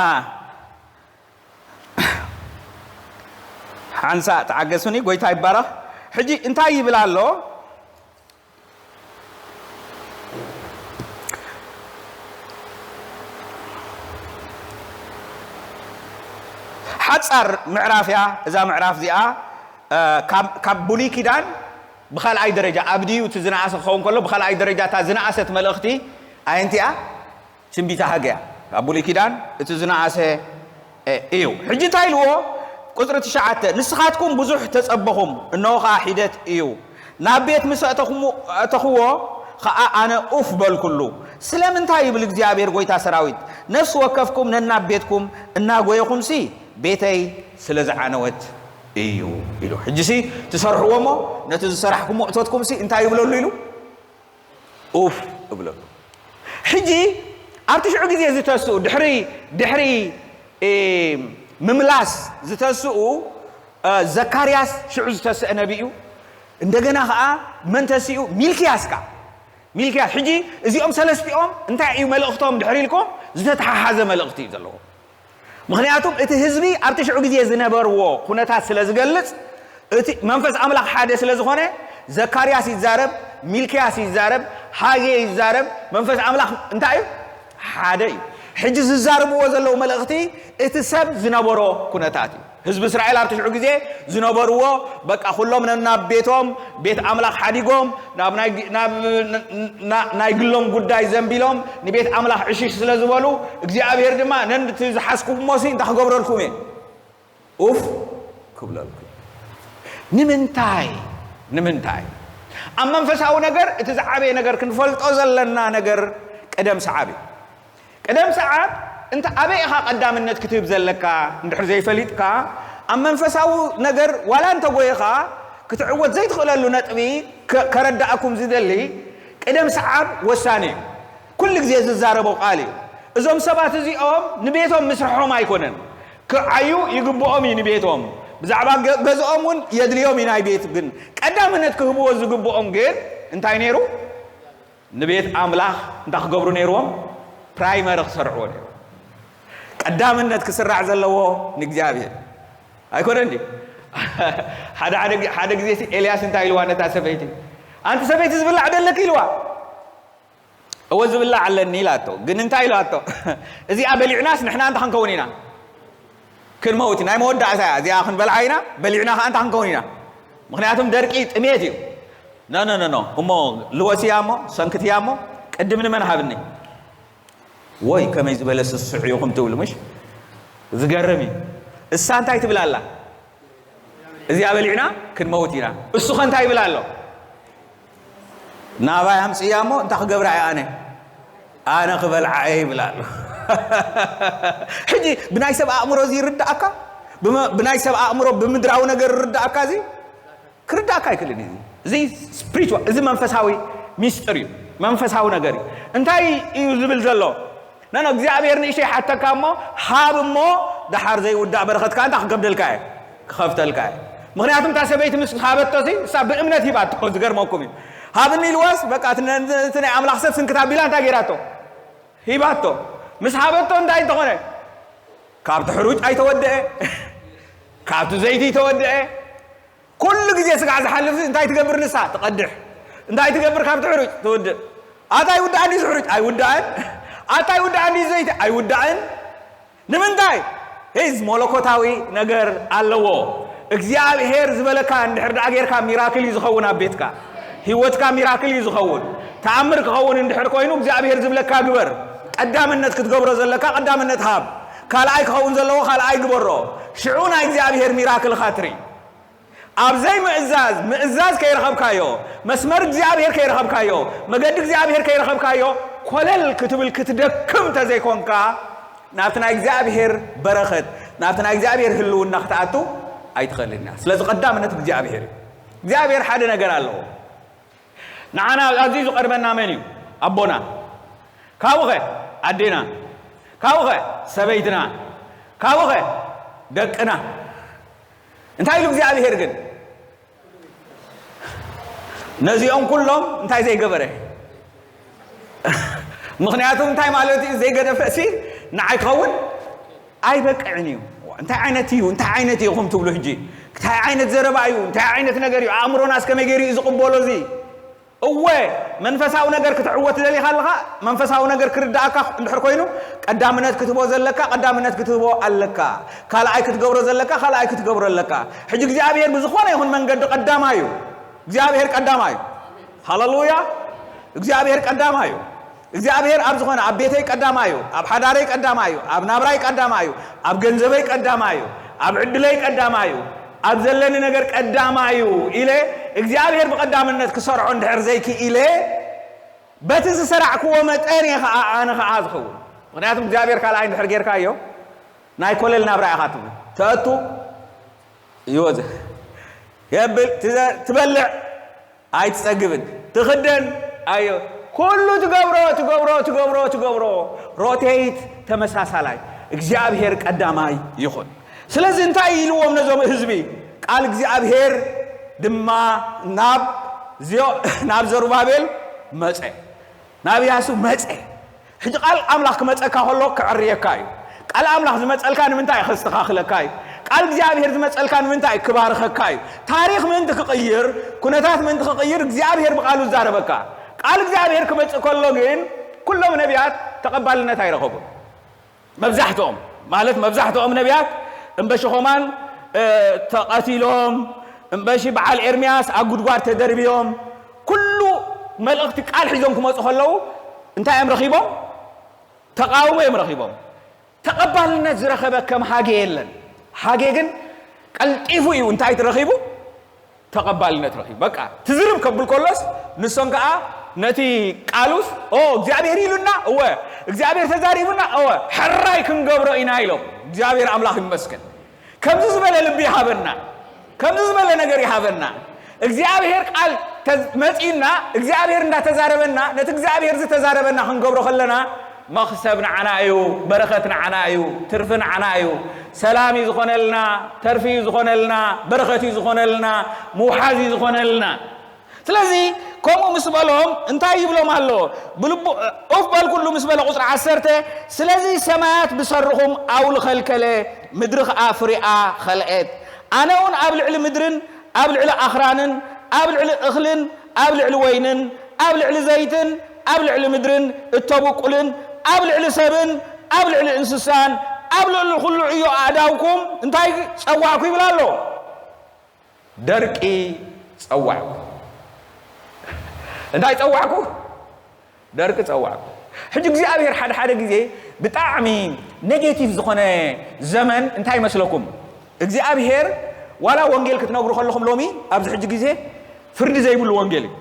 ሓንሳእ ተዓገሱኒ፣ ጎይታ ይባረኽ። ሕጂ እንታይ ይብል ኣሎ? ሓጻር ምዕራፍ እያ እዛ ምዕራፍ እዚኣ። እ፣ ካብ ካብ ብሉይ ኪዳን ብኻልኣይ ደረጃ ኣብድዩ እቲ ዝነኣሰ ክኸውን ከሎ ብኻልኣይ ደረጃ እታ ዝነኣሰት መልእኽቲ ኣየንቲ እያ? ትንቢተ ሃገያ ኣብ ብሉይ ኪዳን እቲ ዝነኣሰ እዩ። ሕጂ እንታይ ኢልዎ? ቁፅሪ ትሽዓተ ንስኻትኩም ብዙሕ ተፀበኹም፣ እነሆ ኸዓ ሒደት እዩ። ናብ ቤት ምስ ኣእተኹዎ ኸዓ ኣነ ኡፍ በልኩሉ። ስለምንታይ ይብል እግዚኣብሔር ጐይታ ሰራዊት፣ ነፍሲ ወከፍኩም ነናብ ቤትኩም እናጎየኹምሲ ቤተይ ስለ ዝዓነወት እዩ ኢሉ። ሕጂሲ ትሰርሕዎ እሞ ነቲ ዝሰራሕኩሞ እቶትኩምሲ እንታይ ይብለሉ ኢሉ? ኡፍ እብለሉ። ሕጂ ኣብቲ ሽዑ ግዜ ዝተስኡ ድሕሪ ድሕሪ ምምላስ ዝተስኡ ዘካርያስ ሽዑ ዝተስአ ነቢ እዩ። እንደገና ከዓ መን ተሲኡ? ሚልክያስ። ከዓ ሚልክያስ። ሕጂ እዚኦም ሰለስቲኦም እንታይ እዩ መልእኽቶም ድሕሪ ኢልኩም? ዝተተሓሓዘ መልእኽቲ እዩ ዘለዎ። ምኽንያቱም እቲ ህዝቢ ኣብቲ ሽዑ ግዜ ዝነበርዎ ኩነታት ስለ ዝገልጽ እቲ መንፈስ ኣምላኽ ሓደ ስለ ዝኾነ ዘካርያስ ይዛረብ፣ ሚልክያስ ይዛረብ፣ ሃጌ ይዛረብ፣ መንፈስ ኣምላኽ እንታይ እዩ? ሓደ እዩ። ሕጂ ዝዛረብዎ ዘለዉ መልእኽቲ እቲ ሰብ ዝነበሮ ኩነታት እዩ። ህዝቢ እስራኤል ኣብቲ ሽዑ ግዜ ዝነበርዎ፣ በቃ፣ ኩሎም ነናብ ቤቶም፣ ቤት ኣምላኽ ሓዲጎም፣ ናብ ናይ ግ-፣ ናብ፣ ና-፣ ናይ ግሎም ጉዳይ ዘንቢሎም፣ ንቤት ኣምላኽ ዕሽሽ ስለ ዝበሉ፣ እግዚኣብሔር ድማ፣ "ነንዲ እቲ ዝሓዝኩሞሲ እንታይ ክገብረልኩም እየ?" ኡፍ ክብለልኩ። ንምንታይ? ንምንታይ? ኣብ መንፈሳዊ ነገር እቲ ዝዓበየ ነገር ክንፈልጦ ዘለና ነገር ቅደም ሰዓብ እዩ። ቅደም ሰዓብ እንተ ኣበይ ኢኻ ቀዳምነት ክትህብ ዘለካ እንድሕር ዘይፈሊጥካ፣ ኣብ መንፈሳዊ ነገር ዋላ እንተጎይኻ ክትዕወት ዘይትኽእለሉ ነጥቢ ከ-፣ ከረዳእኩም ዝደሊ ቅደም ሰዓብ ወሳኒ እዩ። ኩሉ ግዜ ዝዛረቦ ቃል እዩ። እዞም ሰባት እዚኦም ንቤቶም ምስርሖም ኣይኮነን። ክዓዩ ይግብኦም እዩ ንቤቶም። ብዛዕባ ገ-፣ ገዝኦም እውን የድልዮም እዩ ናይ ቤት። ግን ቀዳምነት ክህብዎ ዝግብኦም ግን እንታይ ነይሩ? ንቤት ኣምላኽ እንታይ ክገብሩ ነይርዎም? ፕራይመሪ ክሰርዕዎ ነይሩ። ቀዳምነት ክስራዕ ዘለዎ ንእግዚኣብሔር ኣይኮነን ድዩ? ሓደ፣ ሓደ፣ ሓደ ግዜ ሲ ኤልያስ እንታይ ኢልዋ ነታ ሰበይቲ? "ኣንቲ ሰበይቲ ዝብላዕ ደለክ?" ኢልዋ። "እወ ዝብላዕ ኣለኒ" ኢላቶ። ግን እንታይ ኢላቶ? "እዚኣ በሊዕናስ ንሕና እንታይ ክንከውን ኢና? ክንመውት ኢና። ናይ መወዳእታ እያ። እዚኣ ክንበልዓ ኢና፣ በሊዕና ከኣ እንታይ ክንከውን ኢና? ምኽንያቱም ደርቂ ጥሜት እዩ። ኖ፣ ኖ፣ ኖ፣ ኖ። እሞ ልወስያ እሞ፣ ሰንክትያ እሞ፣ ቅድም ንመን ሃብኒ?" ወይ ከመይ ዝበለ ስሱዕ ኢኹም ትብሉ፣ ምሽ? ዝገርም እዩ። እሳ እንታይ ትብል ኣላ? "እዚኣ በሊዕና ክንመውት ኢና።" እሱ ኸ እንታይ ይብል ኣሎ? "ናባይ ኣምጽእያ እሞ እንታይ ክገብራ እየ ኣነ? ኣነ ክበልዓ እየ" ይብል ኣሎ። ሕጂ ብናይ ሰብ ኣእምሮ እዚ ይርዳእካ? ብመ-፣ ብናይ ሰብ ኣእምሮ፣ ብምድራዊ ነገር ይርዳእካ እዚ? ክርዳእካ ኣይክእልን እዩ። እዚ፣ እዚ ስፒሪቹዋል፣ እዚ መንፈሳዊ ሚስጥር እዩ። መንፈሳዊ ነገር እዩ። እንታይ እዩ ዝብል ዘሎ? ነን እግዚኣብሔር ንእሽተይ ሓተካ እሞ፣ ሃብ እሞ፣ ደሓር ዘይውዳእ በረኸትካ እንታይ ክከብደልካ እየ? ክኸፍተልካ እየ። ምኽንያቱም እታ ሰበይቲ ምስ ሃበቶ ሲ፣ እሳ ብእምነት ሂባቶ፣ ዝገርመኩም እዩ። ሃብኒ ኢልዋስ፣ በቃ፣ እቲ ነ-፣ እቲ ናይ ኣምላኽ ሰብ ስንክት ኣቢላ እንታይ ገይራቶ? ሂባቶ። ምስ ሃበቶ እንታይ እንተኾነ? ካብቲ ሕሩጭ ኣይተወደአ፣ ካብቲ ዘይቲ ይተወደአ። ኩሉ ግዜ ስጋዕ ዝሓልፍ እንታይ ትገብር ንሳ? ትቐድሕ። እንታይ ትገብር? ካብቲ ሕሩጭ ትውድእ። ኣታ ይውዳእ እንዲ ሕሩጭ? ኣይውዳእን። ኣታ ይውዳእ እንዲ ዘይቲ? ኣይውዳእን። ንምንታይ? ሂዝ መለኮታዊ ነገር ኣለዎ። እግዚኣብሔር ዝበለካ እንድሕር ደኣ ጌርካ ሚራክል እዩ ዝኸውን ኣብ ቤትካ። ህይወትካ ሚራክል እዩ ዝኸውን። ተኣምር ክኸውን እንድሕር ኮይኑ እግዚኣብሔር ዝብለካ ግበር። ቀዳምነት ክትገብሮ ዘለካ ቀዳምነት ሃብ። ካልኣይ ክኸውን ዘለዎ ካልኣይ ግበሮ። ሽዑ ናይ እግዚኣብሔር ሚራክልኻ ትርኢ። ኣብ ዘይምእዛዝ፣ ምእዛዝ ከይረኸብካዮ፣ መስመር እግዚኣብሔር ከይረኸብካዮ፣ መገዲ እግዚኣብሔር ከይረኸብካዮ፣ ኮለል ክትብል ክትደክም ተዘይኮንካ፣ ናብቲ ናይ እግዚኣብሔር በረኸት፣ ናብቲ ናይ እግዚኣብሔር ህልውና ክትኣቱ ኣይትኽእልን ኢኻ። ስለዚ ቀዳምነት እግዚኣብሔር እዩ። እግዚኣብሔር ሓደ ነገር ኣለዎ። ንዓና ኣዝዩ ዝቐርበና መን እዩ? ኣቦና። ካብኡኸ ኣዴና። ካብኡኸ ሰበይትና። ካብኡኸ ደቅና። እንታይ ኢሉ እግዚኣብሔር ግን? ነዚኦም ኩሎም እንታይ ዘይገበረ? ምኽንያቱ እንታይ ማለት እዩ? ዘይገደፈ ሲ ንዓይ ክኸውን ኣይበቅዕን እዩ። እንታይ ዓይነት እዩ? እንታይ ዓይነት እዩ ኢኹም ትብሉ ሕጂ? እንታይ ዓይነት ዘረባ እዩ? እንታይ ዓይነት ነገር እዩ? ኣእምሮናስ ከመይ ገይሩ እዩ ዝቕበሎ እዚ? እወ፣ መንፈሳዊ ነገር ክትዕወት ደሊኻ ኣለኻ፣ መንፈሳዊ ነገር ክርዳእካ እንድሕር ኮይኑ፣ ቀዳምነት ክትህቦ ዘለካ፣ ቀዳምነት ክትህቦ ኣለካ። ካልኣይ ክትገብሮ ዘለካ፣ ካልኣይ ክትገብሮ ኣለካ። ሕጂ እግዚኣብሔር ብዝኾነ ይኹን መንገዲ ቀዳማይ እዩ። እግዚኣብሔር ቀዳማይ እዩ። ሃሌሉያ! እግዚኣብሔር ቀዳማይ እዩ። እግዚኣብሔር ኣብ ዝኾነ፣ ኣብ ቤተይ ቀዳማይ እዩ፣ ኣብ ሓዳረይ ቀዳማይ እዩ፣ ኣብ ናብራይ ቀዳማይ እዩ፣ ኣብ ገንዘበይ ቀዳማይ እዩ፣ ኣብ ዕድለይ ቀዳማይ እዩ፣ ኣብ ዘለኒ ነገር ቀዳማይ እዩ ኢለ እግዚኣብሔር ብቐዳምነት ክሰርዖ እንድሕር ዘይክኢለ፣ በቲ ዝሰራዕክዎ መጠን እየ ኸዓ ኣነ ኸዓ ዝኸውን። ምኽንያቱም እግዚኣብሔር ካልኣይ እንድሕር ጌርካዮ፣ ናይ ኮለል ናብራ ኢኻ ትብል። ተእቱ ይወጽእ። የብል፣ ትዘ-፣ ትበልዕ ኣይትጸግብን። ትኽደን ኣዮ፣ ኩሉ ትገብሮ፣ ትገብሮ፣ ትገብሮ፣ ትገብሮ። ሮቴት ተመሳሳላይ። እግዚኣብሔር ቀዳማይ ይኹን። ስለዚ እንታይ ኢልዎም ነዞም ህዝቢ? ቃል እግዚኣብሔር ድማ ናብ ዚዮ-፣ ናብ ዘሩባቤል መጸ። ናብ ያሱ መጸ። ሕጂ ቃል ኣምላኽ ክመጸካ ከሎ ክዕርየካ እዩ። ቃል ኣምላኽ ዝመጸልካ ንምንታይ እዩ? ከስተኻኽለካ እዩ። ቃል እግዚኣብሔር ዝመጸልካ ንምንታይ እዩ? ክባርኸካ እዩ። ታሪኽ ምእንቲ ክቕይር፣ ኩነታት ምእንቲ ክቕይር እግዚኣብሔር ብቃሉ ይዛረበካ። ቃል እግዚኣብሔር ክመጽእ ከሎ ግን ኩሎም ነቢያት ተቐባልነት ኣይረኸቡን። መብዛሕትኦም ማለት መብዛሕትኦም ነቢያት እምበሺ ኾማን ተቐቲሎም፣ እምበሺ በዓል ኤርምያስ ኣብ ጉድጓድ ተደርብዮም፣ ኩሉ መልእኽቲ ቃል ሒዞም ክመፁ ከለዉ እንታይ እዮም ረኺቦም? ተቓውሞ እዮም ረኺቦም። ተቐባልነት ዝረኸበ ከም ሃጌ የለን። ሃጌ ግን ቀልጢፉ እዩ እንታይ ረኺቡ? ተቐባልነት ረኺቡ። በቃ ትዝርብ ከብል ከሎስ ንሶም ከዓ ነቲ ቃሉስ ኦ እግዚኣብሔር ኢሉና እወ እግዚኣብሔር ተዛሪቡና እወ ሕራይ ክንገብሮ ኢና ኢሎም። እግዚኣብሔር ኣምላኽ ይመስገን። ከምዚ ዝበለ ልቢ ይሃበና፣ ከምዚ ዝበለ ነገር ይሃበና። እግዚኣብሔር ቃል መፂና እግዚኣብሔር እንዳተዛረበና ነቲ እግዚኣብሔር ዝተዛረበና ክንገብሮ ከለና መኽሰብ ንዓና እዩ፣ በረኸት ንዓና እዩ፣ ትርፊ ንዓና እዩ። ሰላም እዩ ዝኾነልና፣ ተርፊ እዩ ዝኾነልና፣ በረኸት እዩ ዝኾነልና፣ ምውሓዝ እዩ ዝኾነልና። ስለዚ ከምኡ ምስ በሎም እንታይ ይብሎም ኣሎ? ብልቡ ኡፍ በል ኩሉ ምስ በለ ቁፅሪ ዓሰርተ ስለዚ ሰማያት ብሰርኹም ኣውሊ ኸልከለ፣ ምድሪ ኸዓ ፍሪኣ ኸልኤት። ኣነ እውን ኣብ ልዕሊ ምድርን ኣብ ልዕሊ ኣኽራንን ኣብ ልዕሊ እኽልን ኣብ ልዕሊ ወይንን ኣብ ልዕሊ ዘይትን ኣብ ልዕሊ ምድርን እተብቁልን ኣብ ልዕሊ ሰብን ኣብ ልዕሊ እንስሳን ኣብ ልዕሊ ኩሉ ዕዮ ኣእዳውኩም እንታይ ጸዋዕኩ ይብል ኣሎ? ደርቂ ጸዋዕኩ። እንታይ ጸዋዕኩ? ደርቂ ጸዋዕኩ። ሕጂ እግዚኣብሔር ሓደ ሓደ ግዜ ብጣዕሚ ኔጌቲቭ ዝኾነ ዘመን እንታይ ይመስለኩም? እግዚኣብሔር ዋላ ወንጌል ክትነግሩ ከለኹም ሎሚ ኣብዚ ሕጂ ግዜ ፍርዲ ዘይብሉ ወንጌል እዩ።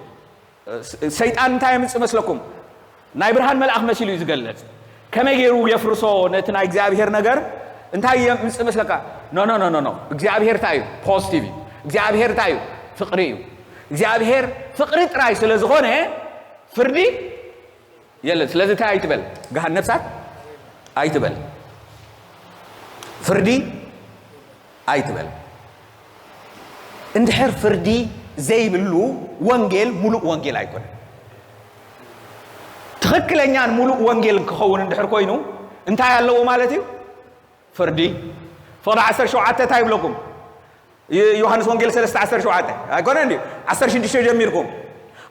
ሰይጣን እንታይ የምጽእ መስለኩም? ናይ ብርሃን መልኣኽ መሲሉ እዩ ዝገለጽ። ከመይ ገይሩ የፍርሶ ነቲ ናይ እግዚኣብሔር ነገር እንታይ የምጽእ መስለካ? ኖ ኖ ኖ ኖ ኖ። እግዚኣብሔር እንታይ እዩ? ፖዚቲቭ እዩ። እግዚኣብሔር እንታይ እዩ? ፍቕሪ እዩ። እግዚኣብሔር ፍቕሪ ጥራይ ስለ ዝኾነ ፍርዲ የለን። ስለዚ እንታይ ኣይትበል፣ ገሃነብ እሳት ኣይትበል፣ ፍርዲ ኣይትበል። እንድሕር ፍርዲ ዘይብሉ ወንጌል ሙሉእ ወንጌል ኣይኮነን። ትኽክለኛን ሙሉእ ወንጌልን ክኸውን እንድሕር ኮይኑ እንታይ ኣለዎ ማለት እዩ? ፍርዲ። ፍቕዲ ዓሰርተ ሸውዓተ እንታይ ይብለኩም? ይ-፣ ዮሃንስ ወንጌል ሰለስተ ዓሰርተ ሸውዓተ ኣይኮነን ድዩ? ዓሰርተ ሽዱሽተ ጀሚርኩም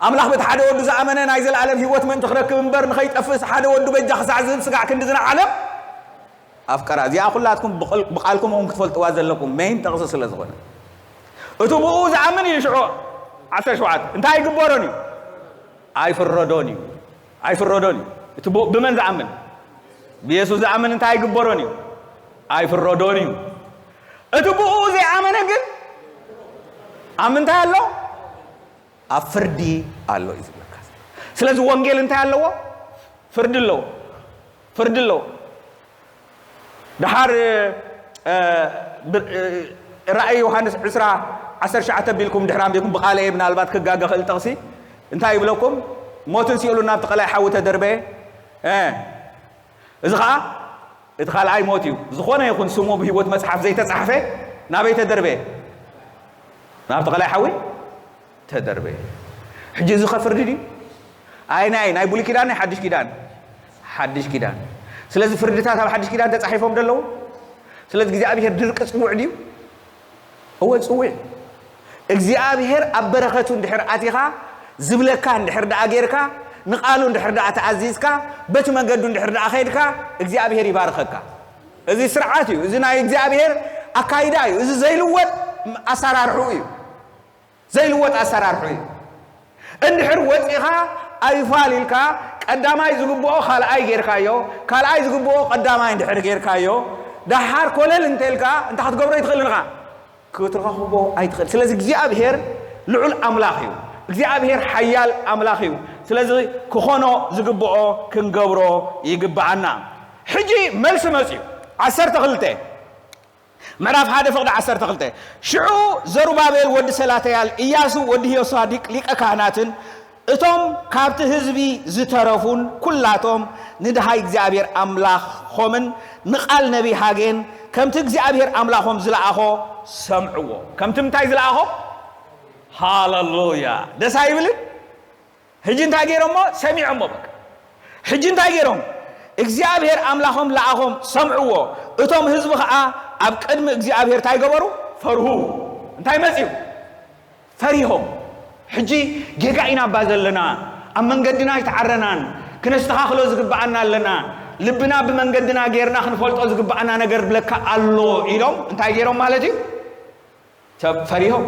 ኣምላኽ በቲ ሓደ ወዱ ዝኣመነ ናይ ዘለኣለም ህይወት ምእንቲ ክረክብ እምበር ንኸይጠፍእስ ሓደ ወዱ በጃ ክሳዕ ዝህብ ስጋዕ ክንዲ ዝና ዓለም ኣፍቀራ። እዚኣ ኩላትኩም ብቕል-፣ ብቓልኩም እውን ክትፈልጥዋ ዘለኩም ሜይን ጥቕሲ ስለ ዝኾነ። እቲ ብኡ ዝኣምን እዩ ሽዑ ዓሰርተ ሸውዓተ እንታይ ኣይግበሮን እዩ? ኣይፍረዶን እዩ። ኣይፍረዶን እዩ። እቲ ብ-፣ ብመን ዝኣምን? ብየሱስ ዝኣምን እንታይ ኣይግበሮን እዩ? ኣይፍረዶን እዩ። እቲ ብኡ ዘይኣመነ ግን ኣብ ምንታይ ኣሎ? ኣብ ፍርዲ ኣሎ እዩ ዝብለካ። ስለዚ ወንጌል እንታይ ኣለዎ? ፍርዲ ኣለዎ። ፍርዲ ኣለዎ። ደሓር፣ እ፣ ብ-፣ እ፣ ራእይ ዮሃንስ ዕስራ ዓሰርተ ትሽዓተ ቢልኩም ድሕሪ ኣንቢብኩም ብቓለየ ምናልባት ክጋገ ክእል ጥቕሲ እንታይ ይብለኩም? ሞትን ሲኦልን ናብቲ ቀላይ ሓዊ ተደርበየ። እ፣ እዚ ኸዓ እቲ ካልኣይ ሞት እዩ። ዝኾነ ይኹን ስሙ ብህይወት መጽሓፍ ዘይተጻሕፈ ናበይ ተደርበየ? ናብቲ ቀላይ ሓዊ ተደርበየ። ሕጂ እዚ ኸ ፍርዲ ድዩ? ኣይ ናይ፣ ናይ ብሉይ ኪዳን፣ ናይ ሓድሽ ኪዳን? ሓድሽ ኪዳን። ስለዚ ፍርድታት ኣብ ሓድሽ ኪዳን ተጻሒፎም ዶ ኣለዉ? ስለዚ እግዚኣብሔር ድርቂ ጽውዕ ድዩ? እወ ጽውዕ። እግዚኣብሔር ኣብ በረኸቱ እንድሕር ኣቲኻ፣ ዝብለካ እንድሕር ደኣ ጌርካ፣ ንቓሉ እንድሕር ደኣ ተኣዚዝካ፣ በቲ መንገዱ እንድሕር ደኣ ኸይድካ፣ እግዚኣብሔር ይባርኸካ። እዚ ስርዓት እዩ። እዚ ናይ እግዚኣብሔር ኣካይዳ እዩ። እዚ ዘይልወጥ ኣሰራርሕኡ እዩ። ዘይልወጥ ኣሰራርሑ እዩ። እንድሕር ወፂኻ ኣይፋል ኢልካ ቀዳማይ ዝግብኦ ካልኣይ ጌርካዮ፣ ካልኣይ ዝግብኦ ቀዳማይ እንድሕር ጌርካዮ፣ ደሓር ኮለል እንተልካ እንታይ ክትገብሮ ይትኽእል ኢኻ? ክትረኽቦ ኣይትኽእል። ስለዚ እግዚኣብሔር ልዑል ኣምላኽ እዩ። እግዚኣብሔር ሓያል ኣምላኽ እዩ። ስለዚ ክኾኖ ዝግብኦ ክንገብሮ ይግብኣና። ሕጂ መልሲ መፅዩ። ዓሰርተ ክልተ ምዕራፍ ሓደ ፍቕዲ ዓሰርተ ክልተ ሽዑ ዘሩባቤል ወዲ ሰላትያል፣ ኢያሱ ወዲ ዮሳዲቅ ሊቀ ካህናትን እቶም ካብቲ ህዝቢ ዝተረፉን ኩላቶም ንድሃይ እግዚኣብሔር ኣምላኾምን ንቓል ነቢ ሃጌን ከምቲ እግዚኣብሔር ኣምላኾም ዝለኣኾ ሰምዕዎ። ከምቲ እንታይ ዝለኣኾ? ሃለሉያ! ደስ ኣይብልን? ሕጂ እንታይ ገይሮሞ? ሰሚዖሞ። በቃ ሕጂ እንታይ ገይሮም? እግዚኣብሔር ኣምላኾም ለኣኾም ሰምዕዎ። እቶም ህዝቢ ኸዓ ኣብ ቅድሚ እግዚኣብሔር እንታይ ገበሩ? ፈርሁ። እንታይ መፅዩ? ፈሪሆም። ሕጂ ጌጋ ኢና እባ ዘለና፣ ኣብ መንገድና ኣይተዓረናን፣ ክነስተኻኽሎ ዝግብኣና ኣለና፣ ልብና ብመንገድና ጌርና ክንፈልጦ ዝግብኣና ነገር ብለካ ኣሎ ኢሎም እንታይ ገይሮም ማለት እዩ? ሰብ ፈሪሆም፣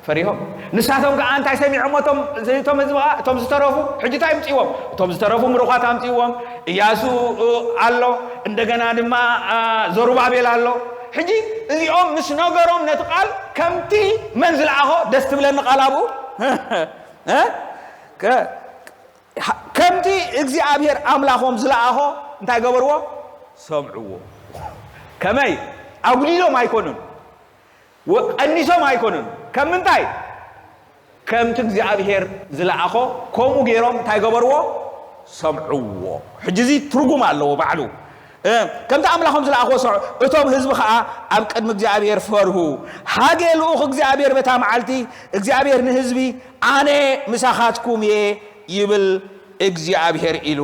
ፈሪሆም። ንሳቶም ከዓ እንታይ ሰሚዖም? እቶም፣ እቶም ህዝቢ ከዓ፣ እቶም ዝተረፉ፣ ሕጂ እንታይ ምፅዎም? እቶም ዝተረፉ ምሩኻት ኣምፅዎም፣ እያሱ ኣሎ፣ እንደገና ድማ፣ አ፣ ዘሩባቤል ኣሎ። ሕጂ እዚኦም ምስ ነገሮም ነቲ ቃል ከምቲ መን ዝለኣኾ ደስ ትብለኒ ቃል ኣብኡ፣ እ? ከ-፣ ከምቲ እግዚኣብሔር ኣምላኾም ዝለኣኾ እንታይ ገበርዎ? ሰምዕዎ። ከመይ? ኣጉዲሎም ኣይኮኑን፣ ወ-፣ ቀኒሶም ኣይኮኑን። ከም ምንታይ? ከምቲ እግዚኣብሔር ዝለኣኾ ከምኡ ገይሮም እንታይ ገበርዎ? ሰምዕዎ። ሕጂ እዚ ትርጉም ኣለዎ ባዕሉ። እ፣ ከምቲ ኣምላኾም ዝለኣኾ ሰምዑ። እቶም ህዝቢ ኸዓ ኣብ ቅድሚ እግዚኣብሔር ፈርሁ። ሃጌ ልኡኽ እግዚኣብሔር በታ መዓልቲ እግዚኣብሔር ንህዝቢ፣ ኣነ ምሳኻትኩም እየ ይብል እግዚኣብሔር ኢሉ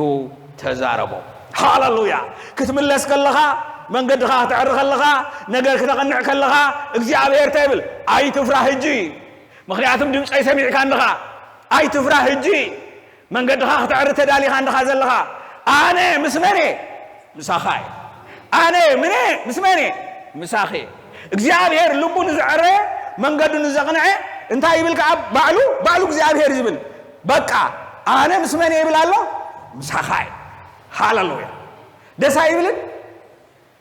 ተዛረቦም። ሃሌሉያ! ክትምለስ ከለኻ፣ መንገድኻ ክትዕሪ ከለኻ፣ ነገር ክተቕንዕ ከለኻ፣ እግዚኣብሔር እንታይ ይብል? ኣይትፍራህ ሕጂ። ምኽንያቱም ድምፀይ ሰሚዕካ እንድኻ። ኣይትፍራህ ሕጂ። መንገድኻ ክትዕሪ ተዳሊኻ እንድኻ ዘለኻ። ኣነ ምስ መን እየ? ምሳኻ እየ። ኣነ ምነ ምስ መን እየ? ምሳኺ እየ። እግዚኣብሔር ልቡ ንዘዕረየ፣ መንገዱ ንዘቕንዐ እንታይ ይብል ከኣ? ባዕሉ፣ ባዕሉ እግዚኣብሔር ዝብል፣ በቃ ኣነ ምስ መን እየ ይብል ኣሎ? ምሳኻ እየ። ሃሌሉያ! ደስ ኣይብልን?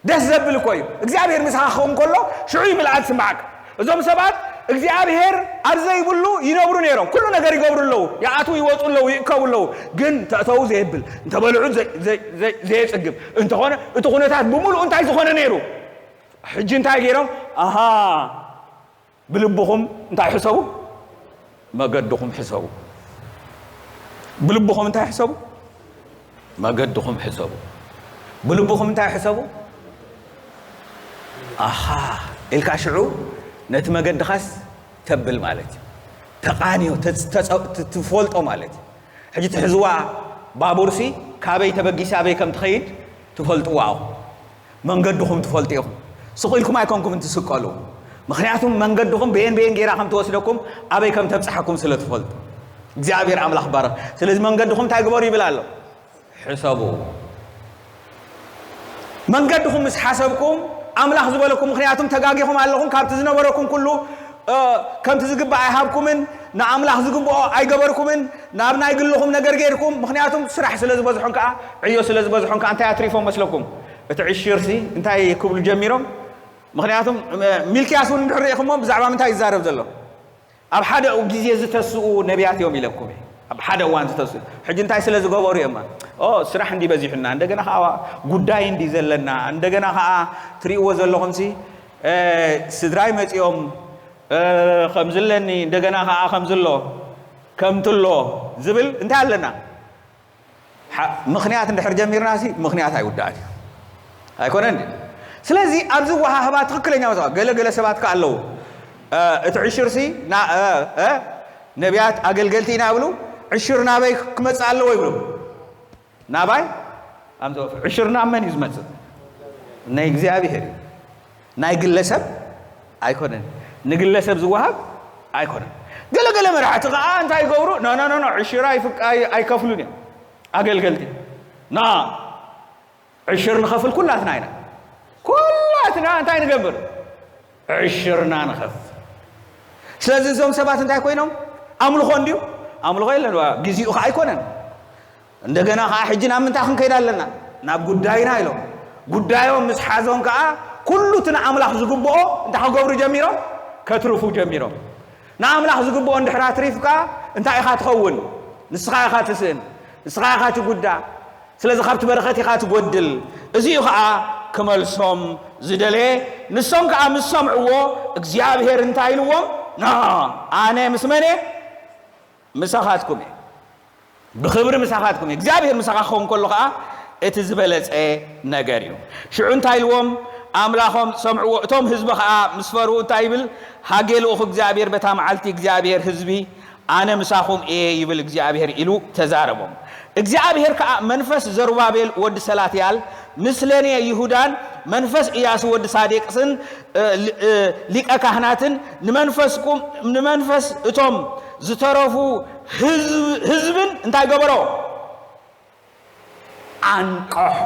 ደስ ዘብል እኮ እዩ። እግዚኣብሔር ምሳኻ ክኸውን ከሎ ሽዑ እዩ ምልኣት ዝስምዓካ። እዞም ሰባት እግዚኣብሔር ኣብ ዘይብሉ ይነብሩ ነይሮም። ኩሉ ነገር ይገብሩ ኣለዉ። ይኣትዉ ይወፁ ኣለዉ፣ ይእከቡ ኣለዉ። ግን ተእተዉ ዘየብል፣ እንተበልዑ ዘይ-፣ ዘይ-፣ ዘይ-፣ ዘየፅግብ እንተኾነ፣ እቲ ኩነታት ብምሉኡ እንታይ ዝኾነ ነይሩ? ሕጂ እንታይ ገይሮም? ኣሃ፣ ብልብኹም እንታይ ሕሰቡ? መገድኹም ሕሰቡ። ብልብኹም እንታይ ሕሰቡ? መገድኹም ሕሰቡ። ብልብኹም እንታይ ሕሰቡ? ኣሃ ኢልካ ሽዑ ነቲ መገድኻስ ተብል ማለት እዩ። ተቓንዮ፣ ተጽ-፣ ተጸ-፣ ት-፣ ትፈልጦ ማለት እዩ። ሕጂ ትሕዝዋ ባቡርሲ ካበይ ተበጊሳ ኣበይ ከም ትኸይድ ትፈልጥዋ ኢኹም። መንገድኹም ትፈልጡ ኢኹም። ስቕ ኢልኩም ኣይኮንኩምን ትስቀሉ። ምኽንያቱም መንገድኹም በየን በየን ጌራ ከም ትወስደኩም፣ ኣበይ ከም ተብጽሓኩም ስለ ትፈልጡ። እግዚኣብሔር ኣምላኽ ባረኽ። ስለዚ መንገድኹም እንታይ ግበሩ ይብል ኣሎ? ሕሰቡ። መንገድኹም ምስ ሓሰብኩም፣ ኣምላኽ ዝበለኩም፣ ምኽንያቱም ተጋጊኹም ኣለኹም፣ ካብቲ ዝነበረኩም ኩሉ፣ እ፣ ከምቲ ዝግባእ ኣይሃብኩምን፣ ንኣምላኽ ዝግብኦ ኣይገበርኩምን፣ ናብ ናይ ግልኹም ነገር ጌርኩም፣ ምኽንያቱም ስራሕ ስለ ዝበዝሖን ከኣ፣ ዕዮ ስለ ዝበዝሖን ከኣ፣ እንታይ ኣትሪፎም መስለኩም? እቲ ዕሽርሲ እንታይ ክብሉ ጀሚሮም? ምኽንያቱም፣ እ፣ ሚልክያስ እውን እንድሕር ርኢኹሞ፣ ብዛዕባ ምንታይ ይዛረብ ዘሎ? ኣብ ሓደ ግዜ ዝተስኡ ነቢያት እዮም ኢለኩም እየ። ኣብ ሓደ እዋን ዝተስኡ። ሕጂ እንታይ ስለ ዝገበሩ እዮም? ኦ፣ ስራሕ እንዲ በዚሑና፣ እንደገና ኸዓ ጉዳይ እንዲ ዘለና፣ እንደገና ኸዓ ትሪእዎ ዘለኹምሲ፣ እ፣ ስድራይ መጺኦም፣ እ፣ ከምዚ ኣለኒ፣ እንደገና ኸዓ ከምዚ ኣሎ፣ ከምቲ ኣሎ ዝብል እንታይ ኣለና? ሓ-፣ ምኽንያት እንድሕር ጀሚርናሲ፣ ምኽንያት ኣይውዳእን እዩ። ኣይኮነን ድዩ? ስለዚ ኣብዚ ወሃህባ ትኽክለኛ መጽሓፍ፣ ገለ ገለ ሰባት ከ ኣለዉ። እ፣ እቲ ዕሽርሲ፣ ና-፣ እ፣ እ፣ ነቢያት ኣገልገልቲ ኢና ይብሉ፣ ዕሽር ናበይ ክመጽእ ኣለዎ ይብሉ። ናባይ? ኣምጽኦ። ዕሽር ናብ መን እዩ ዝመጽእ? ናይ እግዚኣብሔር እዩ። ናይ ግለሰብ ኣይኮነን። ንግለሰብ ዝወሃብ ኣይኮነን። ገለ ገለ መራሕቲ ከኣ እንታይ ይገብሩ? ኖ፣ ኖ፣ ኖ፣ ኖ፣ ዕሽር ኣይፍቅ-፣ ኣይ-፣ ኣይከፍሉን እዮም። ኣገልገልቲ። ና፣ ዕሽር ንኸፍል ኩላትና ኢና። ኩላትና እንታይ ንገብር? ዕሽርና ንኸፍል። ስለዚ እዞም ሰባት እንታይ ኮይኖም? ኣምልኾ እንድዩ? ኣምልኾ የለን፣ ዋ፣ ግዜኡ ኸዓ ኣይኮነን። እንደገና ኸዓ ሕጂ ናብ ምንታይ ክንከይድ ኣለና? ናብ ጉዳይና ኢሎም። ጉዳዮም ምስ ሓዞም ከኣ ኩሉ እቲ ንኣምላኽ ዝግብኦ እንታይ ክገብሩ ጀሚሮም? ከትርፉ ጀሚሮም። ንኣምላኽ ዝግብኦ እንድሕር ኣትሪፍካ እንታይ ኢኻ ትኸውን? ንስኻ ኢኻ ትስእን። ንስኻ ኢኻ ትጉዳእ። ስለዚ ካብቲ በረኸት ኢኻ ትጎድል። እዚ'ዩ ኸኣ ክመልሶም ዝደለየ። ንሶም ከኣ ምስ ሰምዕዎ እግዚኣብሄር እንታይ ኢልዎም? ና፣ ኣነ ምስ መን እየ? ምሳኻትኩም እየ። ብኽብሪ ምሳኻትኩም እየ። እግዚኣብሄር ምሳኻ ክኸውን ከሎ ኸኣ እቲ ዝበለጸ ነገር እዩ። ሽዑ እንታይ ኢልዎም? ኣምላኾም ሰምዕዎ። እቶም ህዝቢ ኸኣ ምስ ፈርሁ እንታይ ይብል? ሃጌ ልኡኽ እግዚኣብሄር በታ መዓልቲ እግዚኣብሄር ህዝቢ ኣነ ምሳኹም እየ ይብል እግዚኣብሄር ኢሉ ተዛረቦም። እግዚኣብሄር ከኣ መንፈስ ዘሩባቤል ወዲ ሰላትያል ምስለኔ ይሁዳን መንፈስ ኢያሱ ወዲ ሳዴቅስን፣ እ፣ ሊ-፣ እ፣ ሊቀ ካህናትን ንመንፈስኩም፣ ንመንፈስ እቶም ዝተረፉ ህዝብን እንታይ ገበሮ? ኣንቀሖ።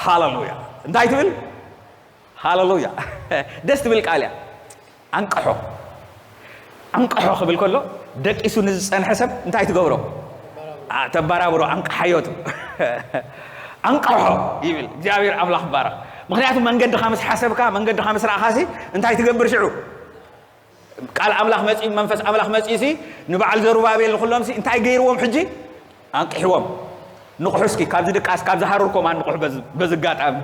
ሃለሉያ። እንታይ ትብል? ሃለሉያ። ደስ ትብል ቃል እያ። ኣንቀሖ። ኣንቀሖ ክብል ከሎ ደቂሱ ንዝጸንሐ ሰብ እንታይ ትገብሮ? ተበራብሮ፣ ኣንቀሓዮ። ኣንቀሖ ይብል እግዚኣብሔር ኣምላኽ ይባረኽ። ምክንያቱ መንገድኻ ምስ ሓሰብካ፣ መንገድኻ ምስ ረኣኻሲ እንታይ ትገብር ሽዑ? ቃል ኣምላኽ መጺኡ፣ መንፈስ ኣምላኽ መጺኡሲ ንበዓል ዘሩባቤል ንኹሎምሲ እንታይ ገይርዎም? ሕጂ ኣንቂሕዎም። ንቑሑ እስኪ ካብዚ ድቃስ፣ ካብዚ ሃሩር ኮማን ንቑሑ። በዚ ኣጋጣሚ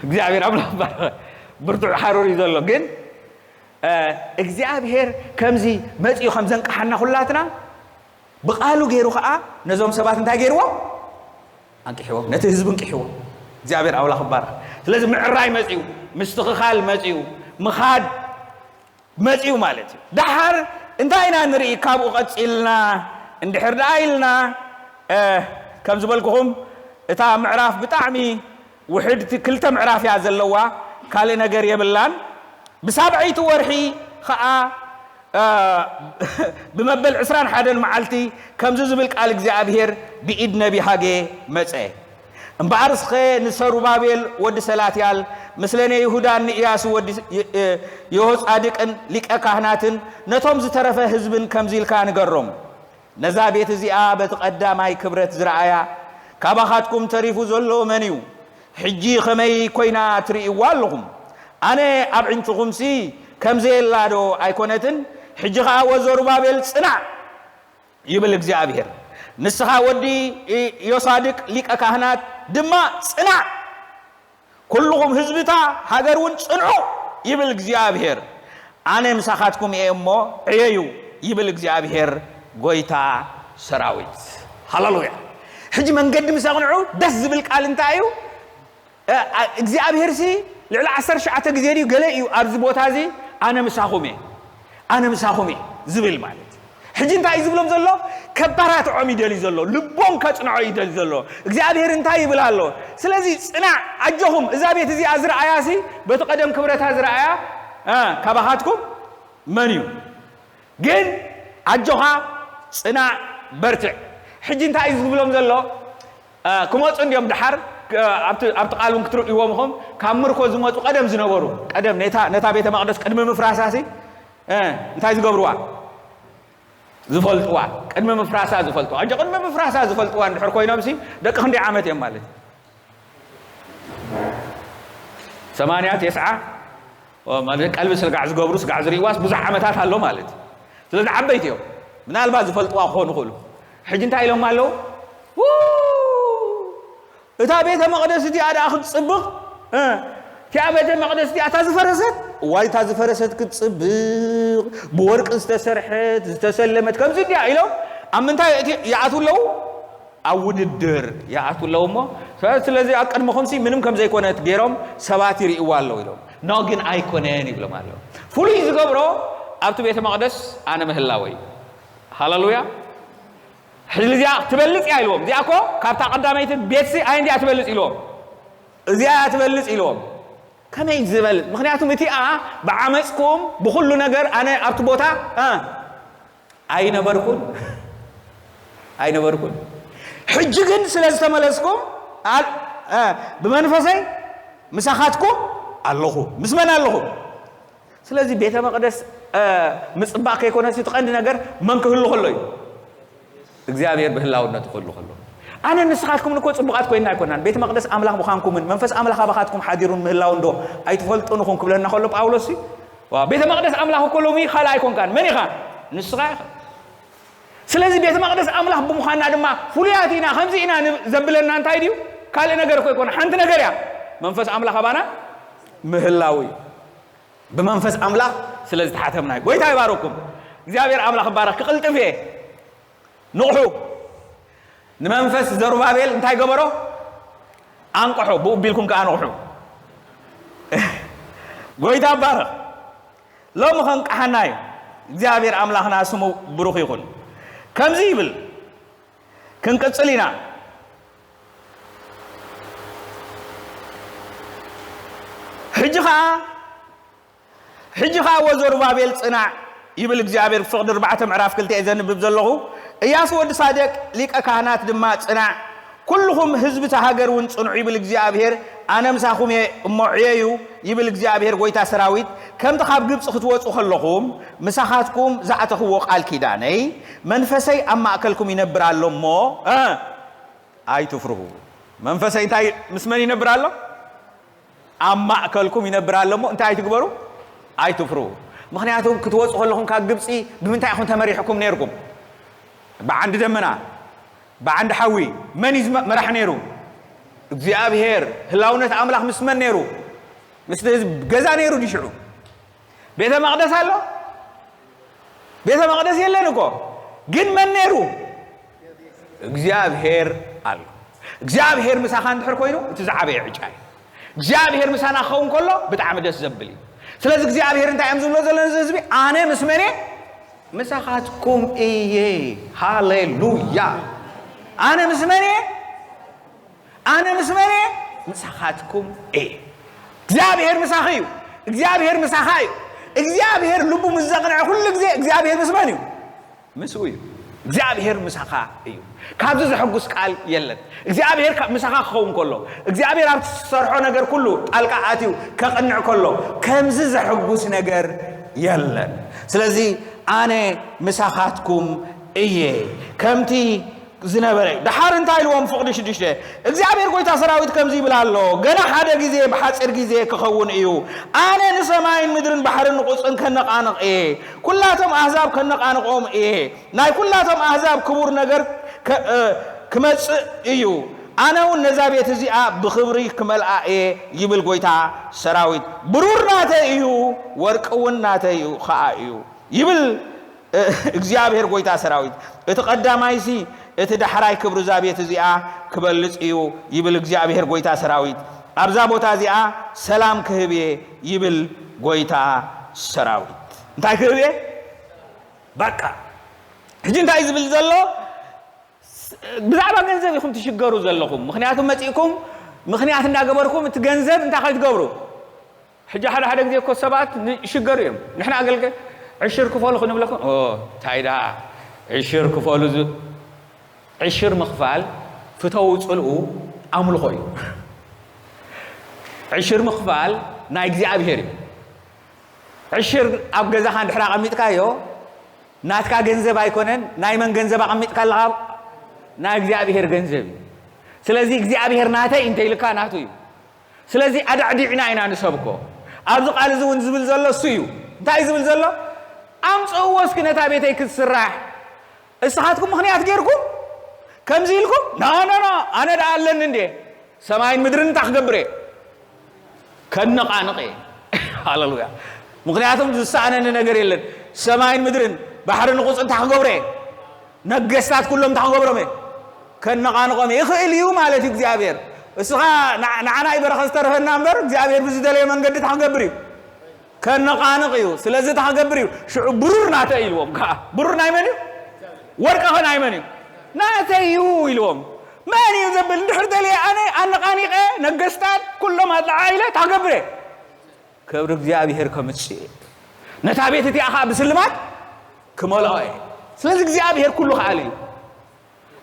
እግዚኣብሔር ኣምላኽ ባረኸ። ብርቱዕ ሃሩር እዩ ዘሎ። ግን እግዚኣብሔር ከምዚ መጺኡ ከም ዘንቀሓና ኩላትና ብቓሉ ገይሩ ኸዓ ነዞም ሰባት እንታይ ገይርዎም? ኣንቂሕዎም። ነቲ ህዝቢ እንቂሕዎም። እግዚኣብሔር ኣምላኽ ይባረኽ። ስለዚ ምዕራይ መጺኡ፣ ምስትኽኻል መጺኡ፣ ምኻድ መጺኡ ማለት እዩ። ደሓር እንታይ ኢና ንርኢ? ካብኡ ቀጺልና እንድሕር ደኣ ኢልና፣ ከም ዝበልኩኹም እታ ምዕራፍ ብጣዕሚ ውሕድቲ ክልተ ምዕራፍ እያ ዘለዋ፣ ካልእ ነገር የብላን። ብሳብዐይቲ ወርሒ ኸኣ ብመበል ዕስራን ሓደን መዓልቲ ከምዚ ዝብል ቃል እግዚኣብሔር ብኢድ ነቢ ሃጌ መጸ። እምበኣር እስኸ ንሰሩባቤል ወዲ ሰላትያል፣ ምስለ ነይሁዳን ንእያሱ ወዲ የሆጻድቅን ሊቀ ካህናትን ነቶም ዝተረፈ ህዝብን ከምዚ ኢልካ ንገሮም፣ ነዛ ቤት እዚኣ በቲ ቀዳማይ ክብረት ዝረኣያ ካባኻትኩም ተሪፉ ዘሎ መን እዩ? ሕጂ ኸመይ ኮይና ትርእይዋ ኣለኹም? ኣነ ኣብ ዕንጭኹምሲ ከም ዘየላ ዶ ኣይኮነትን? ሕጂ ኸኣ ወዘሩባቤል ጽናዕ ይብል እግዚኣብሔር። ንስኻ ወዲ ዮሳድቅ ሊቀ ካህናት ድማ ጽናዕ፣ ኩልኹም ህዝብታ ሃገር እውን ጽንዑ ይብል እግዚኣብሔር። ኣነ ምሳኻትኩም እየ እሞ ዕየዩ ይብል እግዚኣብሔር ጎይታ ሰራዊት። ሃሌሉያ። ሕጂ መንገዲ ምስ ኣቕንዑ ደስ ዝብል ቃል እንታይ እዩ? እግዚኣብሔር ሲ ልዕሊ ዓሰርተ ትሽዓተ ግዜ ድዩ ገለ እዩ ኣብዚ ቦታ እዚ ኣነ ምሳኹም እየ፣ ኣነ ምሳኹም እየ ዝብል ማለት። ሕጂ እንታይ እዩ ዝብሎም ዘሎ? ከባራትዖም ይደልዩ ዘሎ፣ ልቦም ከጽንዖ ይደልዩ ዘሎ። እግዚኣብሔር እንታይ ይብል ኣሎ? ስለዚ ጽናዕ፣ ኣጆኹም፣ እዛ ቤት እዚኣ ዝረኣያ ሲ በቲ ቀደም ክብረታ ዝረኣያ ካባኻትኩም መን እዩ? ግን ኣጆኻ ጽናዕ በርትዕ። ሕጂ እንታይ እዩ ዝብሎም ዘሎ? ክመጹ እንዲዮም ደሓር ኣብቲ ቃል እውን ክትርእይዎም ኢኹም። ካብ ምርኮ ዝመጹ ቀደም ዝነበሩ፣ ቀደም ነታ ቤተ መቕደስ ቅድሚ ምፍራሳሲ እንታይ ዝገብርዋ? ዝፈልጥዋ። ቅድሚ ምፍራሳ ዝፈልጥዋ። ሕጂ ቅድሚ ምፍራሳ ዝፈልጥዋ እንድሕር ኮይኖምሲ ደቂ ክንደይ ዓመት እዮም ማለት? ሰማንያ፣ ተስዓ ማለት ቀልቢ ስጋዕ ዝገብሩ፣ ስጋዕ ዝርእይዋስ ብዙሕ ዓመታት ኣሎ ማለት እዩ። ስለዚ ዓበይቲ እዮም። ምናልባት ዝፈልጥዋ ክኾኑ ይኽእሉ። ሕጂ እንታይ ኢሎም ኣለዉ? እታ ቤተ መቕደስ እቲኣ ደኣ ክትጽብቕ፣ እቲኣ ቤተ መቕደስ እቲኣ እታ ዝፈረሰት፣ እዋይ እታ ዝፈረሰት ክትጽብቕ፣ ብወርቂ ዝተሰርሐት ዝተሰለመት ከምዚ እንዲያ ኢሎም ኣብ ምንታይ ይኣትዉ ኣለዉ? ኣብ ውድድር ይኣትዉ ኣለዉ እሞ፣ ስለዚ ኣብ ቅድመኹምሲ ምንም ከም ዘይኮነት ገይሮም ሰባት ይርእይዋ ኣለዉ ኢሎም። ኖ ግን ኣይኮነን ይብሎም ኣለዉ። ፍሉይ ዝገብሮ ኣብቲ ቤተ መቕደስ ኣነ ምህላወይ። ሃሌሉያ። ሕዚ እዚኣ ትበልጽ እያ ኢልዎም። እዚኣ እኮ ካብታ ቀዳመይቲ ቤትሲ ኣይ እንዲያ ትበልጽ ኢልዎም። እዚኣ እያ ትበልጽ ኢልዎም። ከመይ ዝበልጽ? ምኽንያቱም እቲኣ ብዓመፅኩም ብኹሉ ነገር ኣነ ኣብቲ ቦታ ኣይነበርኩን ኣይነበርኩን። ሕጂ ግን ስለ ዝተመለስኩም ብመንፈሰይ ምሳኻትኩም ኣለኹ። ምስ መን ኣለኹ? ስለዚ ቤተ መቕደስ ምጽባቕ ከይኮነሲ እቲ ቀንዲ ነገር መን ክህሉ ከሎ እዩ? እግዚኣብሔር ብህላውነቱ ክህሉ ከሎ። ኣነ ንስኻትኩምን እኮ ጽቡቓት ኮይንና ኣይኮናን። ቤተ መቕደስ ኣምላኽ ምዃንኩምን መንፈስ ኣምላኽ ኣባኻትኩም ሓዲሩን ምህላው እንዶ ኣይትፈልጡን ኢኹም ክብለና ከሎ ጳውሎስ ሲ፣ ዋ፣ ቤተ መቕደስ ኣምላኽ እኮ ሎሚ ካልእ ኣይኮንካን። መን ኢኻ? ንስኻ ኢኻ። ስለዚ ቤተ መቕደስ ኣምላኽ ብምዃንና ድማ ፍሉያት ኢና፣ ከምዚ ኢና ንብ-፣ ዘብለና እንታይ ድዩ? ካልእ ነገር እኮ ኣይኮነ። ሓንቲ ነገር እያ። መንፈስ ኣምላኽ ኣባና ምህላው እዩ። ብመንፈስ ኣምላኽ ስለ ዝተሓተምና እዩ። ጎይታ ይባረኩም። እግዚኣብሔር ኣምላኽ ይባረክ። ክቕልጥፍ እየ። ንቕሑ። ንመንፈስ ዘሩባቤል እንታይ ገበሮ? ኣንቅሖ። ብኡ ቢልኩም ከኣ ንቕሑ። ጎይታ ይባረክ። ሎሚ ከንቅሓና እዩ። እግዚኣብሔር ኣምላኽና ስሙ ብሩኽ ይኹን። ከምዚ ይብል፣ ክንቅጽል ኢና። ሕጂ ኸኣ ሕጂ ኸኣ ወዘሩባቤል ጽናዕ ይብል እግዚኣብሔር። ፍቕዲ ኣርባዕተ ምዕራፍ ክልተ እየ ዘንብብ ዘለኹ። እያሱ ወዲ ሳደቅ ሊቀ ካህናት ድማ ጽናዕ፣ ኩልኹም ህዝቢ እታ ሃገር እውን ጽንዑ ይብል እግዚኣብሔር። ኣነ ምሳኹም እየ እሞ ዕየዩ ይብል እግዚኣብሔር ጐይታ ሰራዊት። ከምቲ ካብ ግብጺ ክትወጹ ከለኹም ምሳኻትኩም ዝኣተኽዎ ቃል ኪዳነይ መንፈሰይ ኣብ ማእከልኩም ይነብር ኣሎ እሞ እ ኣይትፍርሁ። መንፈሰይ እንታይ ምስ መን ይነብር ኣሎ? ኣብ ማእከልኩም ይነብር ኣሎ እሞ እንታይ ኣይትግበሩ? ኣይትፍርሁ። ምኽንያቱ ክትወጹ ከለኹም ካብ ግብጺ ብምንታይ ኢኹም ተመሪሕኩም ነይርኩም? ብዓንዲ ደመና፣ ብዓንዲ ሓዊ። መን እዩ ዝመ- መራሕ ነይሩ? እግዚኣብሔር። ህላውነት ኣምላኽ ምስ መን ነይሩ? ምስቲ ህዝቢ። ገዛ ነይሩ ድዩ ሽዑ? ቤተ መቕደስ ኣሎ? ቤተ መቕደስ የለን እኮ። ግን መን ነይሩ? እግዚኣብሔር ኣሎ። እግዚኣብሔር ምሳኻ እንድሕር ኮይኑ እቲ ዝዓበየ ዕጫ እዩ። እግዚኣብሔር ምሳና ክኸውን ከሎ ብጣዕሚ ደስ ዘብል እዩ። ስለዚ እግዚኣብሔር እንታይ እዮም ዝብሎ ዘሎ እዚ ህዝቢ? ኣነ ምስ መን እየ? ምሳኻትኩም እየ። ሃሌሉያ። ኣነ ምስ መን እየ? ኣነ ምስ መን እየ? ምሳኻትኩም እየ። እግዚኣብሔር ምሳኺ እዩ። እግዚኣብሔር ምሳኻ እዩ። እግዚኣብሔር ልቡ ምስ ዘቕንዐ ኩሉ ግዜ እግዚኣብሔር ምስ መን እዩ? ምስኡ እዩ። እግዚኣብሔር ምሳኻ እዩ። ካብዚ ዘሐጉስ ቃል የለን። እግዚኣብሔር ካብ ምሳኻ ክኸውን ከሎ፣ እግዚኣብሔር ኣብ ትሰርሖ ነገር ኩሉ ጣልቃ ኣትዩ ከቕንዕ ከሎ፣ ከምዚ ዘሐጉስ ነገር የለን። ስለዚ ኣነ ምሳኻትኩም እየ። ከምቲ ዝነበረ። ደሓር እንታይ ኢልዎም? ፍቕዲ ሽዱሽተ እግዚኣብሔር ጐይታ ሰራዊት ከምዚ ይብል ኣሎ፣ ገና ሓደ ግዜ፣ ብሓጺር ግዜ ክኸውን እዩ። ኣነ ንሰማይን ምድርን ባሕርን ንቑጽን ከነቓንቕ እየ። ኩላቶም ኣህዛብ ከነቓንቖም እየ። ናይ ኩላቶም ኣህዛብ ክቡር ነገር ከ- እ፣ ክመጽእ እዩ። ኣነ እውን ነዛ ቤት እዚኣ ብኽብሪ ክመልኣ እየ ይብል ጐይታ ሰራዊት። ብሩር ናተይ እዩ፣ ወርቂ እውን ናተይ እዩ ኸኣ እዩ ይብል እግዚኣብሔር ጐይታ ሰራዊት። እቲ ቐዳማይሲ እቲ ዳሕራይ ክብሪ እዛ ቤት እዚኣ ክበልጽ እዩ ይብል እግዚኣብሔር ጐይታ ሰራዊት። ኣብዛ ቦታ እዚኣ ሰላም ክህብ እየ ይብል ጐይታ ሰራዊት። እንታይ ክህብ እየ? በቃ ሕጂ እንታይ ዝብል ዘሎ? ብዛዕባ ገንዘብ ኢኹም ትሽገሩ ዘለኹም። ምኽንያቱ መጺእኩም ምኽንያት እንዳገበርኩም እቲ ገንዘብ እንታይ ከይትገብሩ። ሕጂ ሓደ ሓደ ግዜ እኮ ሰባት ይሽገሩ እዮም። ንሕና ኣገልገ ዕሽር ክፈሉ ክንብለኩም ኦ እንታይ ደኣ ዕሽር ክፈሉ ዝ- ዕሽር ምኽፋል ፍተው ጽልኡ ኣምልኾ እዩ። ዕሽር ምኽፋል ናይ እግዚኣብሔር እዩ። ዕሽር ኣብ ገዛኻ እንድሕር ኣቐሚጥካዮ ናትካ ገንዘብ ኣይኮነን። ናይ መን ገንዘብ ኣቐሚጥካ ኣለኻ? ናይ እግዚኣብሔር ገንዘብ እዩ። ስለዚ እግዚኣብሔር ናተይ እንተ ኢልካ ናቱ እዩ። ስለዚ ኣዳዕዲዕና ኢና ንሰብኮ። ኣብዚ ቃል እዚ እውን ዝብል ዘሎ እሱ እዩ። እንታይ እዩ ዝብል ዘሎ? ኣምፅእዎ እስኪ ነታ ቤተይ ክትስራሕ። እስኻትኩም ምኽንያት ጌርኩም ከምዚ ኢልኩም ና ና ና ኣነ ደኣ ኣለኒ እንዴ ሰማይን ምድርን እንታይ ክገብር እየ? ከነቓንቕ እየ። ሃሌሉያ። ምኽንያቱም ዝሰኣነኒ ነገር የለን። ሰማይን ምድርን ባሕርን ንቑፅ እንታይ ክገብሮ እየ? ነገስታት ኩሎም እንታይ ክገብሮም እየ? ከነቓንቖም እየ። ይኽእል እዩ ማለት እዩ እግዚኣብሔር። እስኻ ንዓ- ንዓና እዩ በረኸት ዝተረፈና እምበር እግዚኣብሔር ብዝደለየ መንገዲ እንታይ ክገብር እዩ? ከነቓንቕ እዩ። ስለዚ እንታይ ክገብር እዩ? ሽዑ ብሩር ናተይ ኢልዎም ከዓ። ብሩር ናይ መን እዩ? ወርቂ ኸ ናይ መን እዩ? ናተይ እዩ ኢልዎም። መን እዩ ዘብል? እንድሕር ደልየ ኣነ ኣነቓኒቐ ነገስታት ኩሎም ኣጠዓኢለ እንታይ ክገብር እየ? ክብሪ እግዚኣብሔር ከምጽእ እየ። ነታ ቤት እቲኣ ኸዓ ብስልማት ክመልኦ እየ። ስለዚ እግዚኣብሔር ኩሉ ከኣለ እዩ።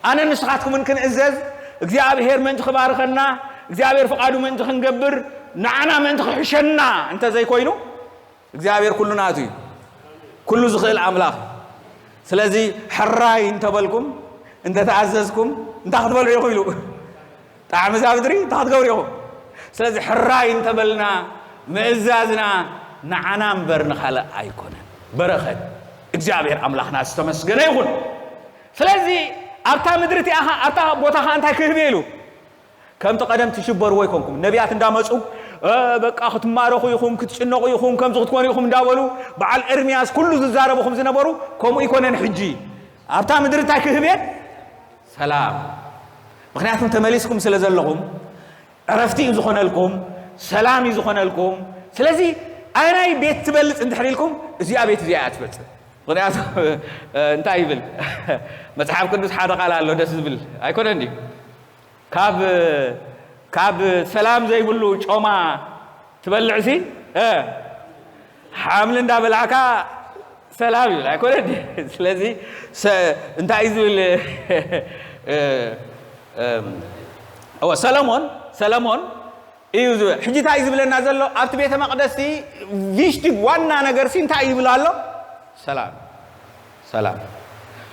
ኣነ ንስኻትኩምን ክንእዘዝ እግዚኣብሔር ምእንቲ ክባርኸና እግዚኣብሔር ፍቓዱ ምእንቲ ክንገብር ንዓና ምእንቲ ክሕሸና እንተዘይኮይኑ እግዚኣብሔር ኩሉ ናቱ እዩ። ኩሉ ዝኽእል ኣምላኽ እዩ። ስለዚ ሕራይ እንተበልኩም እንተተኣዘዝኩም እንታይ ክትበልዑ ኢኹም ኢሉ ጣዕሚ እዛ ምድሪ እንታይ ክትገብሩ ኢኹም? ስለዚ ሕራይ እንተበልና ምእዛዝና ንዓና እምበር ንኻልእ ኣይኮነን። በረኸት እግዚኣብሔር ኣምላኽና ዝተመስገነ ይኹን። ስለዚ ኣብታ ምድሪ እቲኣ ኸ ኣብታ ቦታ ኸ እንታይ ክህብ እየ ኢሉ? ከምቲ ቀደም ትሽበርዎ ኣይኮንኩም። ነቢያት እንዳመፁ እ፣ በቃ ክትማረኹ ኢኹም፣ ክትጭነቑ ኢኹም፣ ከምዚ ክትኮኑ ኢኹም እንዳበሉ በዓል ኤርምያስ ኩሉ ዝዛረቡ ከም ዝነበሩ ከምኡ ኣይኮነን። ሕጂ ኣብታ ምድሪ እንታይ ክህብ እየ? ሰላም። ምኽንያቱም ተመሊስኩም ስለ ዘለኹም ዕረፍቲ እዩ ዝኾነልኩም፣ ሰላም እዩ ዝኾነልኩም። ስለዚ ኣየናይ ቤት ትበልጽ እንድሕር ኢልኩም እዚኣ ቤት እዚኣ እያ ትበልጽ። ምኽንያቱ እንታይ ይብል መጽሓፍ ቅዱስ? ሓደ ቃል ኣሎ ደስ ዝብል ኣይኮነ እንዲ ካብ ካብ ሰላም ዘይብሉ ጮማ ትበልዕሲ ሓምሊ እንዳበላዕካ ሰላም ይብል ኣይኮነ። ስለዚ እንታይ እዩ ዝብል? እወ ሰለሞን ሰለሞን እዩ ዝብል። ሕጂ እንታይ እዩ ዝብለና ዘሎ? ኣብቲ ቤተ መቅደስቲ ቪሽቲ ዋና ነገር ሲ እንታይ ይብል ኣሎ? ሰላም ሰላም።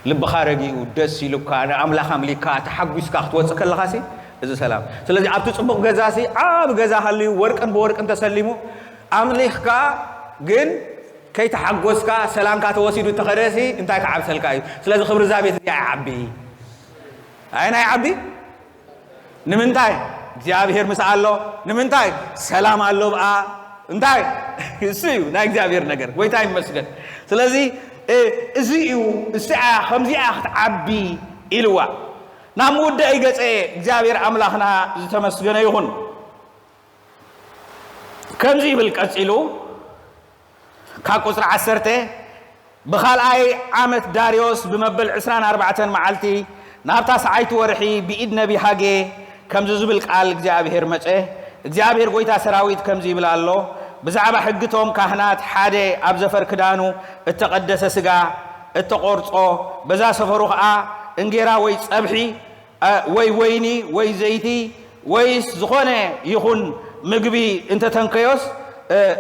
ልብኻ ረጊኡ ደስ ኢሉካ ንኣምላኽ ኣምሊካ ተሓጒስካ ክትወፅእ ከለኻ ሲ እዚ ሰላም። ስለዚ ኣብቲ ፅቡቕ ገዛ ሲ ዓብ ገዛ ሃልዩ ወርቅን ብወርቅን ተሰሊሙ ኣምሊኽካ ግን ከይተሓጎስካ ሰላምካ ተወሲዱ ተኸደሲ እንታይ ክዓብሰልካ እዩ? ስለዚ ክብሪ እዛ ቤት እዚኣ ይዓቢ። ኣየናይ ይዓቢ? ንምንታይ? እግዚኣብሔር ምስ ኣሎ። ንምንታይ? ሰላም ኣሎ ብኣ። እንታይ? እሱ እዩ ናይ እግዚኣብሔር ነገር። ጎይታ ይመስገን። ስለዚ እዚ እዩ እዚኣ ከምዚኣ ክትዓቢ ኢልዋ። ናብ ምውዳእ ገጸ እግዚኣብሔር ኣምላኽና ዝተመስገነ ይኹን። ከምዚ ይብል ቀጺሉ ካብ ቁጽሪ ዓሰርተ፣ ብኻልኣይ ዓመት ዳርዮስ ብመበል ዕስራን ኣርባዕተን መዓልቲ ናብታ ሰዓይቲ ወርሒ ብኢድ ነቢ ሃጌ ከምዚ ዝብል ቃል እግዚኣብሔር መጸ። እግዚኣብሔር ጎይታ ሰራዊት ከምዚ ይብል ኣሎ፣ ብዛዕባ ሕግቶም ካህናት ሓደ ኣብ ዘፈር ክዳኑ እተቐደሰ ስጋ እተቖርጾ፣ በዛ ሰፈሩ ኸኣ እንጌራ ወይ ጸብሒ ወይ ወይኒ ወይ ዘይቲ ወይስ ዝኾነ ይኹን ምግቢ እንተተንከዮስ፣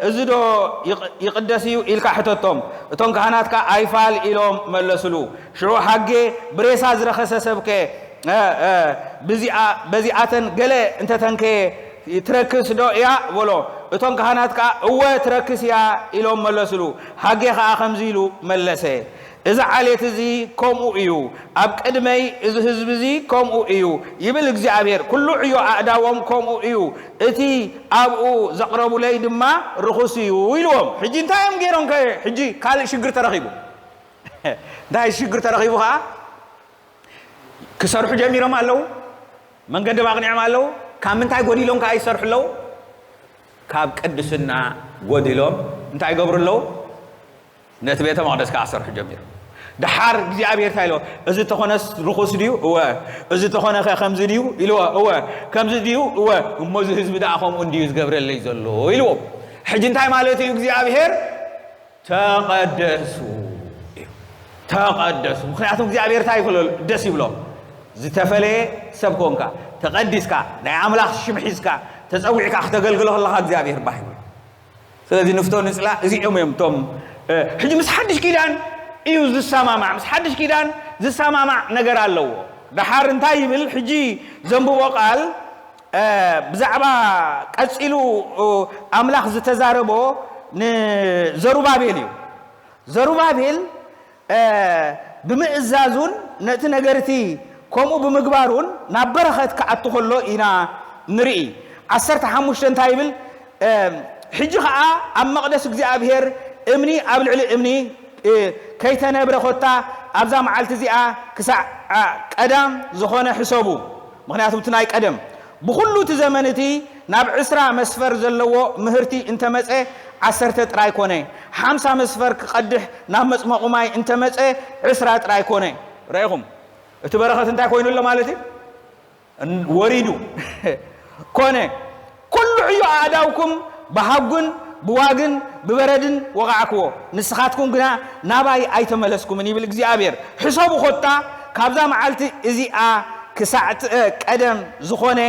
እዚ ዶ ይቕደስ እዩ? ኢልካ ሕተቶም። እቶም ካህናት ከኣ ኣይፋል ኢሎም መለስሉ። ሽዑ ሃጌ ብሬሳ ዝረኸሰ ሰብከ በዚኣተን ገለ እንተተንከየ ትረክስ ዶ እያ? በሎ። እቶም ካህናት ከኣ እወ ትረክስ እያ ኢሎም መለስሉ። ሃጌ ከኣ ከምዚ ኢሉ መለሰ። እዚ ዓሌት እዚ ከምኡ እዩ፣ ኣብ ቅድመይ እዚ ህዝቢ እዚ ከምኡ እዩ ይብል እግዚኣብሔር፣ ኩሉ ዕዮ ኣእዳዎም ከምኡ እዩ፣ እቲ ኣብኡ ዘቕረቡለይ ድማ ርኹስ እዩ ኢልዎም። ሕጂ እንታይ እዮም ገይሮም ከ? ሕጂ ካልእ ሽግር ተረኺቡ። እንታይ ሽግር ተረኺቡ ከዓ? ክሰርሑ ጀሚሮም ኣለዉ፣ መንገዲ ኣቕኒዖም ኣለዉ። ካብ ምንታይ ጎዲሎም ከዓ ይሰርሑ ኣለዉ? ካብ ቅድስና ጎዲሎም እንታይ ይገብሩ ኣለዉ? ነቲ ቤተ መቕደስ ከዓ ክሰርሑ ጀሚሮም። ደሓር እግዚኣብሔር እንታይ ኢልዎ? እዚ ተኾነስ ርኹስ ድዩ? እወ። እዚ ተኾነ ከ ከምዚ ድዩ? ኢልዎ። እወ። ከምዚ ድዩ? እወ። እሞ እዚ ህዝቢ ደኣ ከምኡ እንድዩ ዝገብረለይ ዘሎ ኢልዎም። ሕጂ እንታይ ማለት እዩ እግዚኣብሔር? ተቐደሱ እዩ። ተቐደሱ። ምኽንያቱ እግዚኣብሔር እንታይ ይብሎ? ደስ ይብሎ። ዝተፈለየ ሰብ ኮንካ፣ ተቐዲስካ፣ ናይ ኣምላኽ ሽም ሒዝካ፣ ተጸዊዕካ ክተገልግሎ ከለኻ እግዚኣብሔር ባህ ይብሎ። ስለዚ ንፍቶ ንጽላ እዚኦም እዮም እቶም ሕጂ ምስ ሓድሽ ኪዳን እዩ ዝሰማማዕ። ምስ ሓድሽ ኪዳን ዝሰማማዕ ነገር ኣለዎ። ደሓር እንታይ ይብል? ሕጂ ዘንብቦ ቃል ብዛዕባ ቀጺሉ ኣምላኽ ዝተዛረቦ ንዘሩባቤል እዩ። ዘሩባቤል ብምእዛዙን ነቲ ነገርቲ ከምኡ ብምግባሩን ናብ በረኸት ክኣቱ ከሎ ኢና ንርኢ። ዓሰርተ ሓሙሽተ እንታይ ይብል? ሕጂ ኸዓ ኣብ መቕደስ እግዚኣብሔር እምኒ ኣብ ልዕሊ እምኒ ከይተነብረ ኮታ ኣብዛ መዓልቲ እዚኣ ክሳዕ ቀዳም ዝኾነ ሕሰቡ። ምኽንያቱ እቲ ናይ ቀደም ብኹሉ እቲ ዘመን እቲ ናብ ዕስራ መስፈር ዘለዎ ምህርቲ እንተመጸ ዓሰርተ ጥራይ ኮነ። ሓምሳ መስፈር ክቐድሕ ናብ መጽመቑ ማይ እንተመጸ ዕስራ ጥራይ ኮነ። ረኢኹም? እቲ በረኸት እንታይ ኮይኑ ኣሎ ማለት እዩ? ወሪዱ ኮነ። ኩሉ ዕዮ ኣእዳውኩም ብሃጉን ብዋግን ብበረድን ወቓዕክዎ፣ ንስኻትኩም ግና ናባይ ኣይተመለስኩምን ይብል እግዚኣብሔር። ሕሰቡ ኮታ ካብዛ መዓልቲ እዚኣ ክሳዕ ቀደም ዝኾነ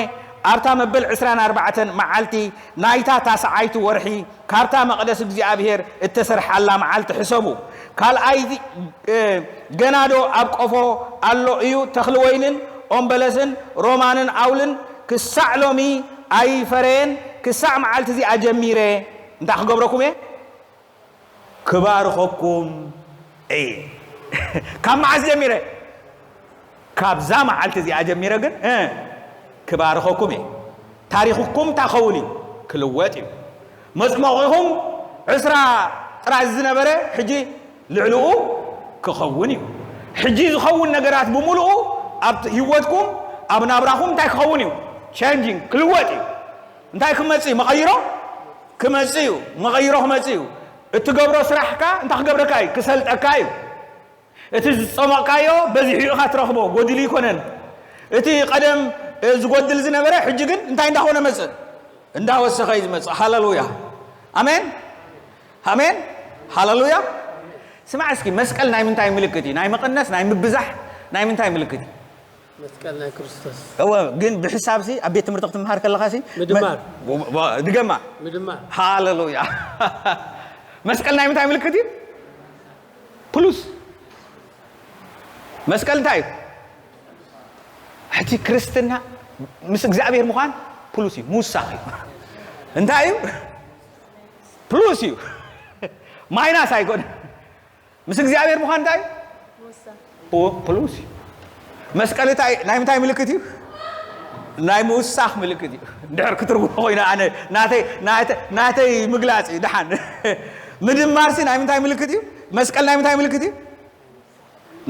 ኣብታ መበል ዕስራን ኣርባዕተን መዓልቲ ናይታ ታስዓይቲ ወርሒ ካብታ መቕደስ እግዚኣብሔር እተሰርሓላ መዓልቲ ሕሰቡ። ካልኣይ ገናዶ ኣብ ቆፎ ኣሎ እዩ፣ ተኽሊ ወይንን ኦምበለስን ሮማንን ኣውልን ክሳዕ ሎሚ ኣይፈረየን፣ ክሳዕ መዓልቲ እዚኣ ጀሚረ እንታይ ክገብረኩም እየ? ክባርኸኩም እየ። ካብ መዓስ ጀሚረ? ካብዛ መዓልቲ እዚኣ ጀሚረ ግን ክባርኸኩም እየ። ታሪኽኩም እንታይ ክኸውን እዩ? ክልወጥ እዩ። መጽመቒኹም ዕስራ ጥራይ ዝነበረ ሕጂ ልዕሊኡ ክኸውን እዩ። ሕጂ ዝኸውን ነገራት ብምሉኡ ኣብ ህይወትኩም ኣብ ናብራኹም እንታይ ክኸውን እዩ? ቸንጂንግ ክልወጥ እዩ። እንታይ ክመጽእ እዩ? መቐይሮ ክመጽእ እዩ። መቐይሮ ክመጽእ እዩ። እትገብሮ ስራሕካ እንታይ ክገብረካ እዩ? ክሰልጠካ እዩ። እቲ ዝጸመቕካዮ በዚሑ ኢኻ ትረኽቦ፣ ጎዲሉ ኣይኮነን። እቲ ቀደም ዝጎድል ዝነበረ ሕጂ ግን እንታይ እንዳኾነ መጽእ? እንዳወሰኸ እዩ ዝመጽእ። ሃሌሉያ ኣሜን ኣሜን ሃሌሉያ። ስማዕ እስኪ፣ መስቀል ናይ ምንታይ ምልክት እዩ? ናይ መቐነስ፣ ናይ ምብዛሕ፣ ናይ ምንታይ ምልክት እዩ? መስቀል ናይ ክርስቶስ። እወ፣ ግን ብሕሳብ ሲ ኣብ ቤት ትምህርቲ ክትምሃር ከለኻ ሲ ምድማር። ወ- ወ- ድገማ። ምድማር። ሃሌሉያ። መስቀል ናይ ምንታይ ምልክት እዩ? ፕሉስ። መስቀል እንታይ እዩ? ሕጂ ክርስትና ምስ እግዚኣብሔር ምዃን ፕሉስ እዩ፣ ምውሳኽ እዩ። እንታይ እዩ? ፕሉስ እዩ። ማይናስ ኣይኮነ። ምስ እግዚኣብሔር ምዃን እንታይ እዩ? ፕ- ፕሉስ እዩ። መስቀል እንታይ፣ ናይ ምንታይ ምልክት እዩ? ናይ ምውሳኽ ምልክት እዩ። እንድሕር ክትርጉሞ ኮይኑ፣ ኣነ ናተይ ናተይ ናተይ ምግላጽ እዩ። ደሓን። ምድማርሲ ናይ ምንታይ ምልክት እዩ? መስቀል ናይ ምንታይ ምልክት እዩ?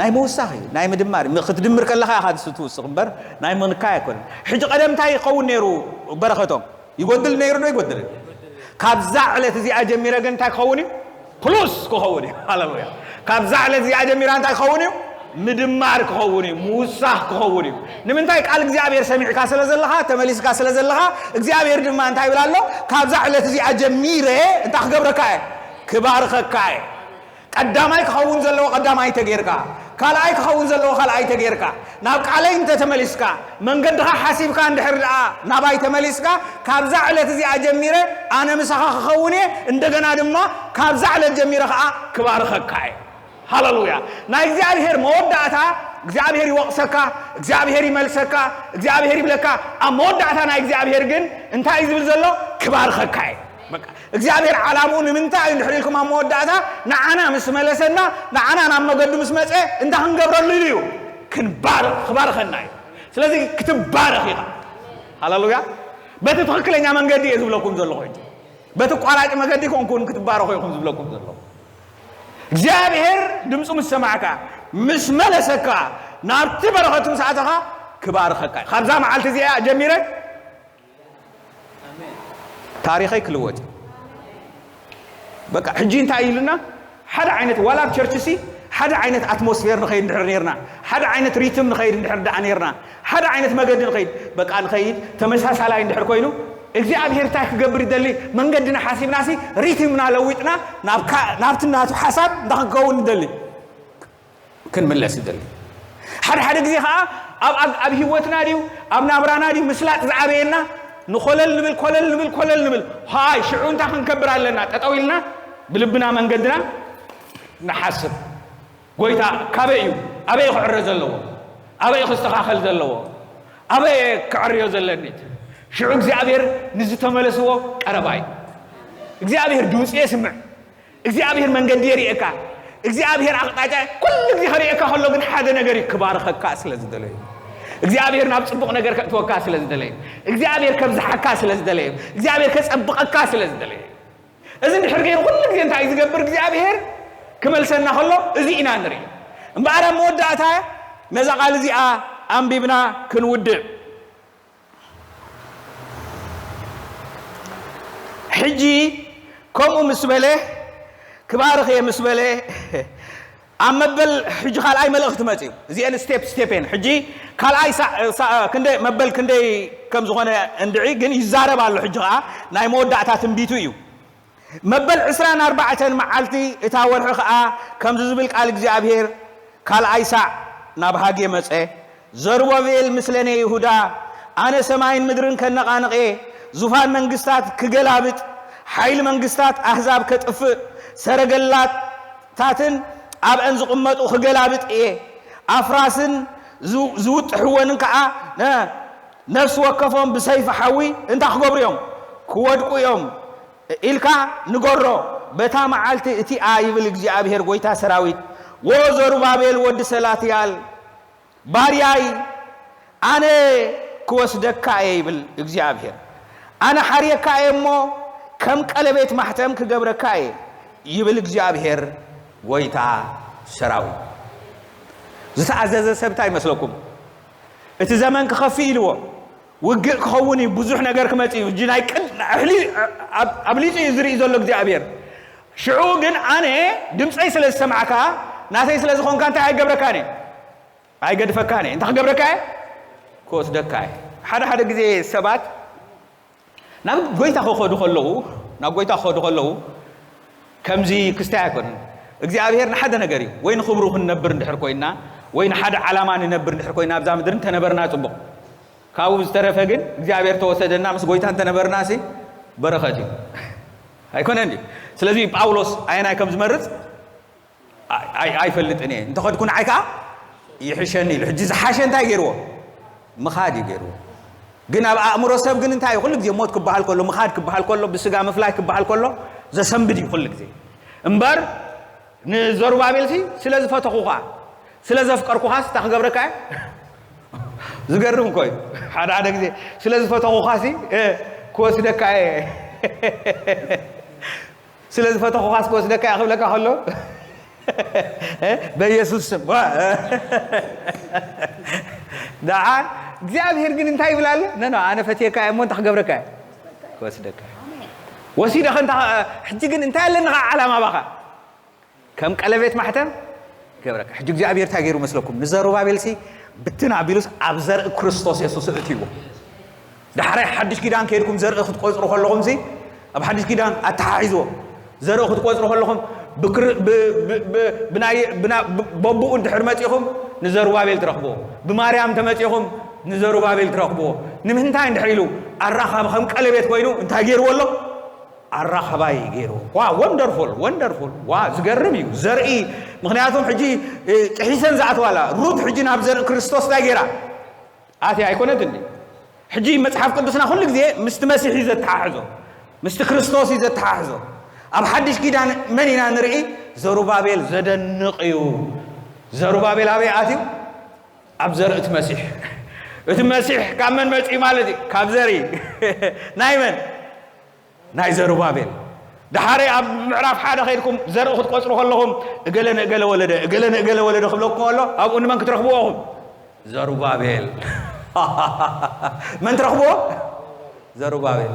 ናይ ምውሳኽ እዩ፣ ናይ ምድማር እዩ። ክትድምር ከለኻ ኢኻ ትውስኽ እምበር ናይ ምንካይ ኣይኮነን። ሕጂ ቀደም እንታይ ይኸውን ነይሩ? በረኸቶም ይጎድል ነይሩ ዶ ይጎድልን? ካብዛ ዕለት እዚኣ ጀሚረ ግን እንታይ ክኸውን እዩ? ፕሉስ ክኸውን እዩ። ሃሌሉያ። ካብዛ ዕለት እዚኣ ጀሚራ እንታይ ክኸውን እዩ? ምድማር ክኸውን እዩ፣ ምውሳኽ ክኸውን እዩ። ንምንታይ? ቃል እግዚኣብሔር ሰሚዕካ ስለ ዘለኻ፣ ተመሊስካ ስለ ዘለኻ፣ እግዚኣብሔር ድማ እንታይ ይብል ኣሎ? ካብዛ ዕለት እዚኣ ጀሚረ እንታይ ክገብረካ እየ? ክባርኸካ እየ። ቀዳማይ ክኸውን ዘለዎ ቀዳማይ ተጌርካ፣ ካልኣይ ክኸውን ዘለዎ ካልኣይ ተጌርካ፣ ናብ ቃለይ እንተተመሊስካ፣ መንገድኻ ሓሲብካ እንድሕር ደኣ ናባይ ተመሊስካ፣ ካብዛ ዕለት እዚኣ ጀሚረ ኣነ ምሳኻ ክኸውን እየ፣ እንደገና ድማ ካብዛ ዕለት ጀሚረ ኸዓ ክባርኸካ እየ። ሃሌሉያ። ናይ እግዚኣብሔር መወዳእታ እግዚኣብሔር ይወቕሰካ፣ እግዚኣብሔር ይመልሰካ፣ እግዚኣብሔር ይብለካ። ኣብ መወዳእታ ናይ እግዚኣብሔር ግን እንታይ እዩ ዝብል ዘሎ? ክባርኸካ እየ። በቃ እግዚኣብሔር ዓላምኡ ንምንታይ እዩ እንድሕር ኢልኩም ኣብ መወዳእታ ንዓና ምስ መለሰና፣ ንዓና ናብ መገዱ ምስ መፀ እንታይ ክንገብረሉ ኢሉ እዩ? ክንባር ክባርኸና እዩ። ስለዚ ክትባረኽ ኢኻ። ሃሌሉያ። በቲ ትኽክለኛ መንገዲ እየ ዝብለኩም ዘለኹ ሕጂ። በቲ ቋራጭ መገዲ ኮንኩን ክትባረኹ ኢኹም ዝብለኩም ዘለኹ። እግዚኣብሔር ድምፁ ምስ ሰማዕካ፣ ምስ መለሰካ፣ ናብቲ በረኸቱ ምስ ኣተኻ ክባርኸካ እዩ። ካብዛ መዓልቲ እዚኣ ጀሚረ ታሪኸይ ክልወጥ እዩ። በቃ ሕጂ እንታይ ኢሉና? ሓደ ዓይነት ዋላ ኣብ ቸርች ሲ ሓደ ዓይነት ኣትሞስፌር ንኸይድ እንድሕር ነርና፣ ሓደ ዓይነት ሪትም ንኸይድ እንድሕር ደኣ ነርና፣ ሓደ ዓይነት መገዲ ንኸይድ በቃ ንኸይድ ተመሳሳላይ እንድሕር ኮይኑ እግዚኣብሔር እንታይ ክገብር ይደሊ? መንገድና ሓሲብና ሲ ሪትምና ለዊጥና ናብ ካ- ናብቲ ናቱ ሓሳብ እንታይ ክንከውን ይደሊ? ክንምለስ ይደሊ። ሓደ ሓደ ግዜ ከዓ ኣብ ኣብ- ኣብ ህይወትና ድዩ ኣብ ናብራና ድዩ ምስላጥ ዝዓበየና ንኮለል ንብል ኮለል ንብል ኮለል ንብል። ሃይ ሽዑ እንታይ ክንከብር ኣለና? ጠጠው ኢልና ብልብና መንገድና ንሓስብ። ጎይታ ካበይ እዩ? ኣበይ ክዕረ ዘለዎ? ኣበይ ክስተኻኸል ዘለዎ? ኣበይ ክዕርዮ ዘለኒ? ሽዑ እግዚኣብሔር ንዝተመለስዎ ቀረባ እዩ። እግዚኣብሔር ድምፂ የስምዕ። እግዚኣብሔር መንገዲ የርእየካ። እግዚኣብሔር ኣቕጣጫ ኩሉ ግዜ ከርእየካ ከሎ ግን ሓደ ነገር እዩ፣ ክባርኸካ ስለ ዝደለዩ። እግዚኣብሔር ናብ ፅቡቕ ነገር ከእትወካ ስለ ዝደለዩ። እግዚኣብሔር ከብዝሓካ ስለ ዝደለዩ። እግዚኣብሔር ከፀብቐካ ስለ ዝደለዩ። እዚ እንድሕር ገይሩ ኩሉ ግዜ እንታይ እዩ ዝገብር እግዚኣብሔር? ክመልሰና ከሎ እዚ ኢና ንርኢ። እምበኣር ኣብ መወዳእታ ነዛ ቃል እዚኣ ኣንቢብና ክንውድእ። ሕጂ ከምኡ ምስ በለ ክባርኽ እየ ምስ በለ ኣብ መበል ሕጂ ካልኣይ መልእኽቲ መፅዩ። እዚአን ስቴፕ ስቴፕ እየን። ሕጂ ካልኣይ ሳ- ሳ- ክንደይ መበል ክንደይ ከም ዝኾነ እንድዒ ግን ይዛረብ ኣሎ። ሕጂ ከዓ ናይ መወዳእታ ትንቢቱ እዩ። መበል ዕስራን ኣርባዕተን መዓልቲ እታ ወርሒ ኸዓ ከምዚ ዝብል ቃል እግዚኣብሔር ካልኣይ ሳዕ ናብ ሃጌ መጸ። ዘሩባቤል ምስለኔ ይሁዳ፣ ኣነ ሰማይን ምድርን ከነቓንቕ እየ፣ ዙፋን መንግስታት ክገላብጥ፣ ሓይሊ መንግስታት ኣህዛብ ከጥፍእ፣ ሰረገላታትን ኣብአን ዝቕመጡ ክገላብጥ እየ። ኣፍራስን ዝው- ዝውጥሕወንን ከኣ ነ- ነፍሲ ወከፎም ብሰይፊ ሓዊ እንታይ ክገብሩ እዮም? ክወድቁ እዮም ኢልካ ንገሮ። በታ መዓልቲ እቲኣ ይብል እግዚኣብሄር ጐይታ ሰራዊት፣ ወ ዘሩባቤል ወዲ ሰላትያል ባርያይ፣ ኣነ ክወስደካ እየ ይብል እግዚኣብሄር። ኣነ ሓርየካ እየ እሞ ከም ቀለቤት ማሕተም ክገብረካ እየ ይብል እግዚኣብሄር ጐይታ ሰራዊት። ዝተኣዘዘ ሰብ እንታይ ይመስለኩም? እቲ ዘመን ክኸፍእ ኢልዎ፣ ውግእ ክኸውን እዩ፣ ብዙሕ ነገር ክመጽእ እዩ። እጂ ናይ ቅድ- ኣሕሊ- ኣብ- ኣብሊጹ እዩ ዝርኢ ዘሎ እግዚኣብሔር። ሽዑ ግን ኣነ ድምፀይ ስለ ዝሰማዕካ፣ ናተይ ስለ ዝኾንካ እንታይ ኣይገብረካን እየ? ኣይገድፈካን እየ። እንታይ ክገብረካ እየ? ክወስደካ እየ። ሓደ ሓደ ግዜ ሰባት ናብ ጎይታ ክኸዱ ከለዉ፣ ናብ ጎይታ ክኸዱ ከለዉ ከምዚ ክስታይ ኣይኮነን። እግዚኣብሔር ንሓደ ነገር እዩ። ወይ ንኽብሩ ክንነብር እንድሕር ኮይና፣ ወይ ንሓደ ዓላማ ንነብር እንድሕር ኮይና ኣብዛ ምድሪ እንተነበርና ጽቡቕ። ካብኡ ዝተረፈ ግን እግዚኣብሔር ተወሰደና ምስ ጎይታ እንተነበርና ሲ በረኸት እዩ። ኣይኮነን ድዩ? ስለዚ ጳውሎስ ኣየናይ ከም ዝመርጽ ኣይ- ኣይ- ኣይፈልጥን እየ። እንተኸድኩ ንዓይ ከዓ ይሕሸኒ ኢሉ። ሕጂ ዝሓሸ እንታይ ገይርዎ? ምኻድ እዩ ገይርዎ። ግን ኣብ ኣእምሮ ሰብ ግን እንታይ እዩ? ኩሉ ግዜ ሞት ክበሃል ከሎ፣ ምኻድ ክበሃል ከሎ፣ ብስጋ ምፍላይ ክበሃል ከሎ ዘሰንብድ እዩ ኩሉ ግዜ። እምበር ንዘሩባቤል ሲ ስለ ዝፈተኹኻ፣ ስለ ዘፍቀርኩኻስ እንታይ ክገብረካ እየ? ዝገርም እኮ እዩ። ሓደ ሓደ ግዜ ስለ ዝፈተኹኻ ሲ እ፣ ክወስደካ እየ። ስለ ዝፈተኹኻስ ክወስደካ እየ ክብለካ ከሎ እ፣ በኢየሱስ ስም ዋ፣ እ። ደሓን እግዚኣብሔር ግን እንታይ ይብል ኣሎ? ነኖ ኣነ ፈትየካ እየ እሞ እንታይ ክገብረካ እየ? ክወስደካ እየ። ወሲደ ከንታ ሕጂ ግን እንታይ ኣለኒ ከዓ ዓላማ ባኻ? ከም ቀለቤት ማሕተም ገብረካ። ሕጂ እግዚኣብሔር እንታይ ገይሩ መስለኩም? ንዘሩባቤል ሲ ብትን ኣቢሉስ ኣብ ዘርኢ ክርስቶስ የሱስ እእትይዎ። ዳሕራይ ሓድሽ ኪዳን ከይድኩም ዘርኢ ክትቆጽሩ ከለኹም ሲ ኣብ ሓድሽ ኪዳን ኣተሓሒዝዎ ዘርኢ ክትቆጽሩ ከለኹም ብክር- ብ- ብ- ብ- ብናይ- ብና- ብ- በብኡ እንድሕር መጺኹም ንዘሩባቤል ትረኽብዎ፣ ብማርያም ተመጺኹም ንዘሩባቤል ትረኽብዎ። ንምንታይ እንድሕር ኢሉ ኣራኻቢ ከም ቀለቤት ኮይኑ እንታይ ገይርዎ ኣሎ? ኣራኻባይ ገይሩ። ዋ ወንደርፉል ወንደርፉል ዋ ዝገርም እዩ ዘርኢ። ምክንያቱም ሕጂ እ፣ ጥሒሰን ዝኣትዋላ ሩት ሕጂ ናብ ዘርኢ ክርስቶስ እንታይ ገይራ ኣትያ ኣይኮነት እንዲ? ሕጂ መፅሓፍ ቅዱስና ኩሉ ግዜ ምስቲ መሲሕ እዩ ዘተሓሕዞ፣ ምስቲ ክርስቶስ እዩ ዘተሓሕዞ። ኣብ ሓድሽ ኪዳን መን ኢና ንርኢ? ዘሩባቤል። ዘደንቕ እዩ። ዘሩባቤል ኣበይ ኣትዩ? ኣብ ዘርኢ እቲ መሲሕ። እቲ መሲሕ ካብ መን መፅኡ ማለት እዩ? ካብ ዘርኢ ናይ መን? ናይ ዘሩባቤል። ደሓረ ኣብ ምዕራፍ ሓደ ከይድኩም ዘርኢ ክትቆፅሩ ከለኹም እገለ ንእገለ ወለደ እገለ ንእገለ ወለደ ክብለኩም ከሎ ኣብኡ ንመን ክትረኽብዎ ኢኹም? ዘሩባቤል። መን ትረኽብዎ? ዘሩባቤል።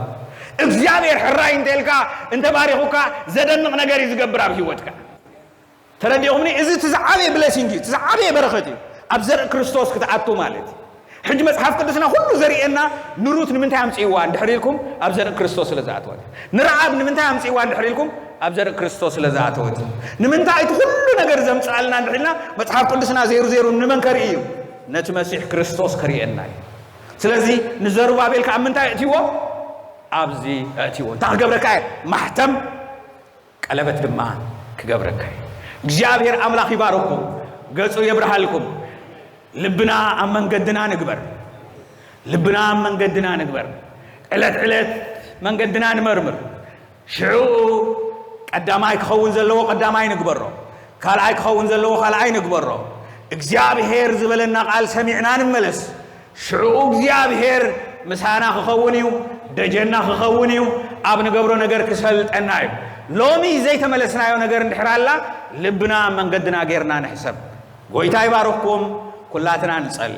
እግዚኣብሔር ሕራይ እንተልካ እንተባሪኹካ ዘደንቕ ነገር እዩ ዝገብር ኣብ ህይወትካ። ተረዲኹምኒ? እዚ እቲ ዝዓበየ ብለሲንግ እዩ፣ እቲ ዝዓበየ በረኸት እዩ። ኣብ ዘርኢ ክርስቶስ ክትኣቱ ማለት እዩ። ሕጂ መጽሓፍ ቅዱስና ኩሉ ዘርእየና ንሩት ንምንታይ ኣምጽእዋ እንድሕር ኢልኩም ኣብ ዘርኢ ክርስቶስ ስለ ዝኣተወት። ንረዓብ ንምንታይ ኣምጽእዋ እንድሕር ኢልኩም ኣብ ዘርኢ ክርስቶስ ስለ ዝኣተወት። ንምንታይ እቲ ኩሉ ነገር ዘምጽኣልና እንድሕር ኢልና መጽሓፍ ቅዱስና ዜሩ ዜሩ ንመን ከርኢ እዩ? ነቲ መሲሕ ክርስቶስ ከርእየና እዩ። ስለዚ ንዘሩባቤል ከኣ ምንታይ እእትዎ? ኣብዚ እእትዎ። እንታይ ክገብረካ እየ? ማሕተም ቀለበት ድማ ክገብረካ እዩ። እግዚኣብሔር ኣምላኽ ይባርኩም፣ ገጹ የብርሃልኩም። ልብና ኣብ መንገድና ንግበር፣ ልብና ኣብ መንገድና ንግበር። ዕለት ዕለት መንገድና ንመርምር። ሽዑ ቀዳማይ ክኸውን ዘለዎ ቀዳማይ ንግበሮ፣ ካልኣይ ክኸውን ዘለዎ ካልኣይ ንግበሮ። እግዚኣብሔር ዝበለና ቃል ሰሚዕና ንመለስ። ሽዑ እግዚኣብሔር ምሳና ክኸውን እዩ፣ ደጀና ክኸውን እዩ፣ ኣብ ንገብሮ ነገር ክሰልጠና እዩ። ሎሚ ዘይተመለስናዮ ነገር እንድሕር ኣላ ልብና መንገድና ጌርና ንሕሰብ። ጎይታ ይባርኽኩም። ኩላትና ንጸሊ።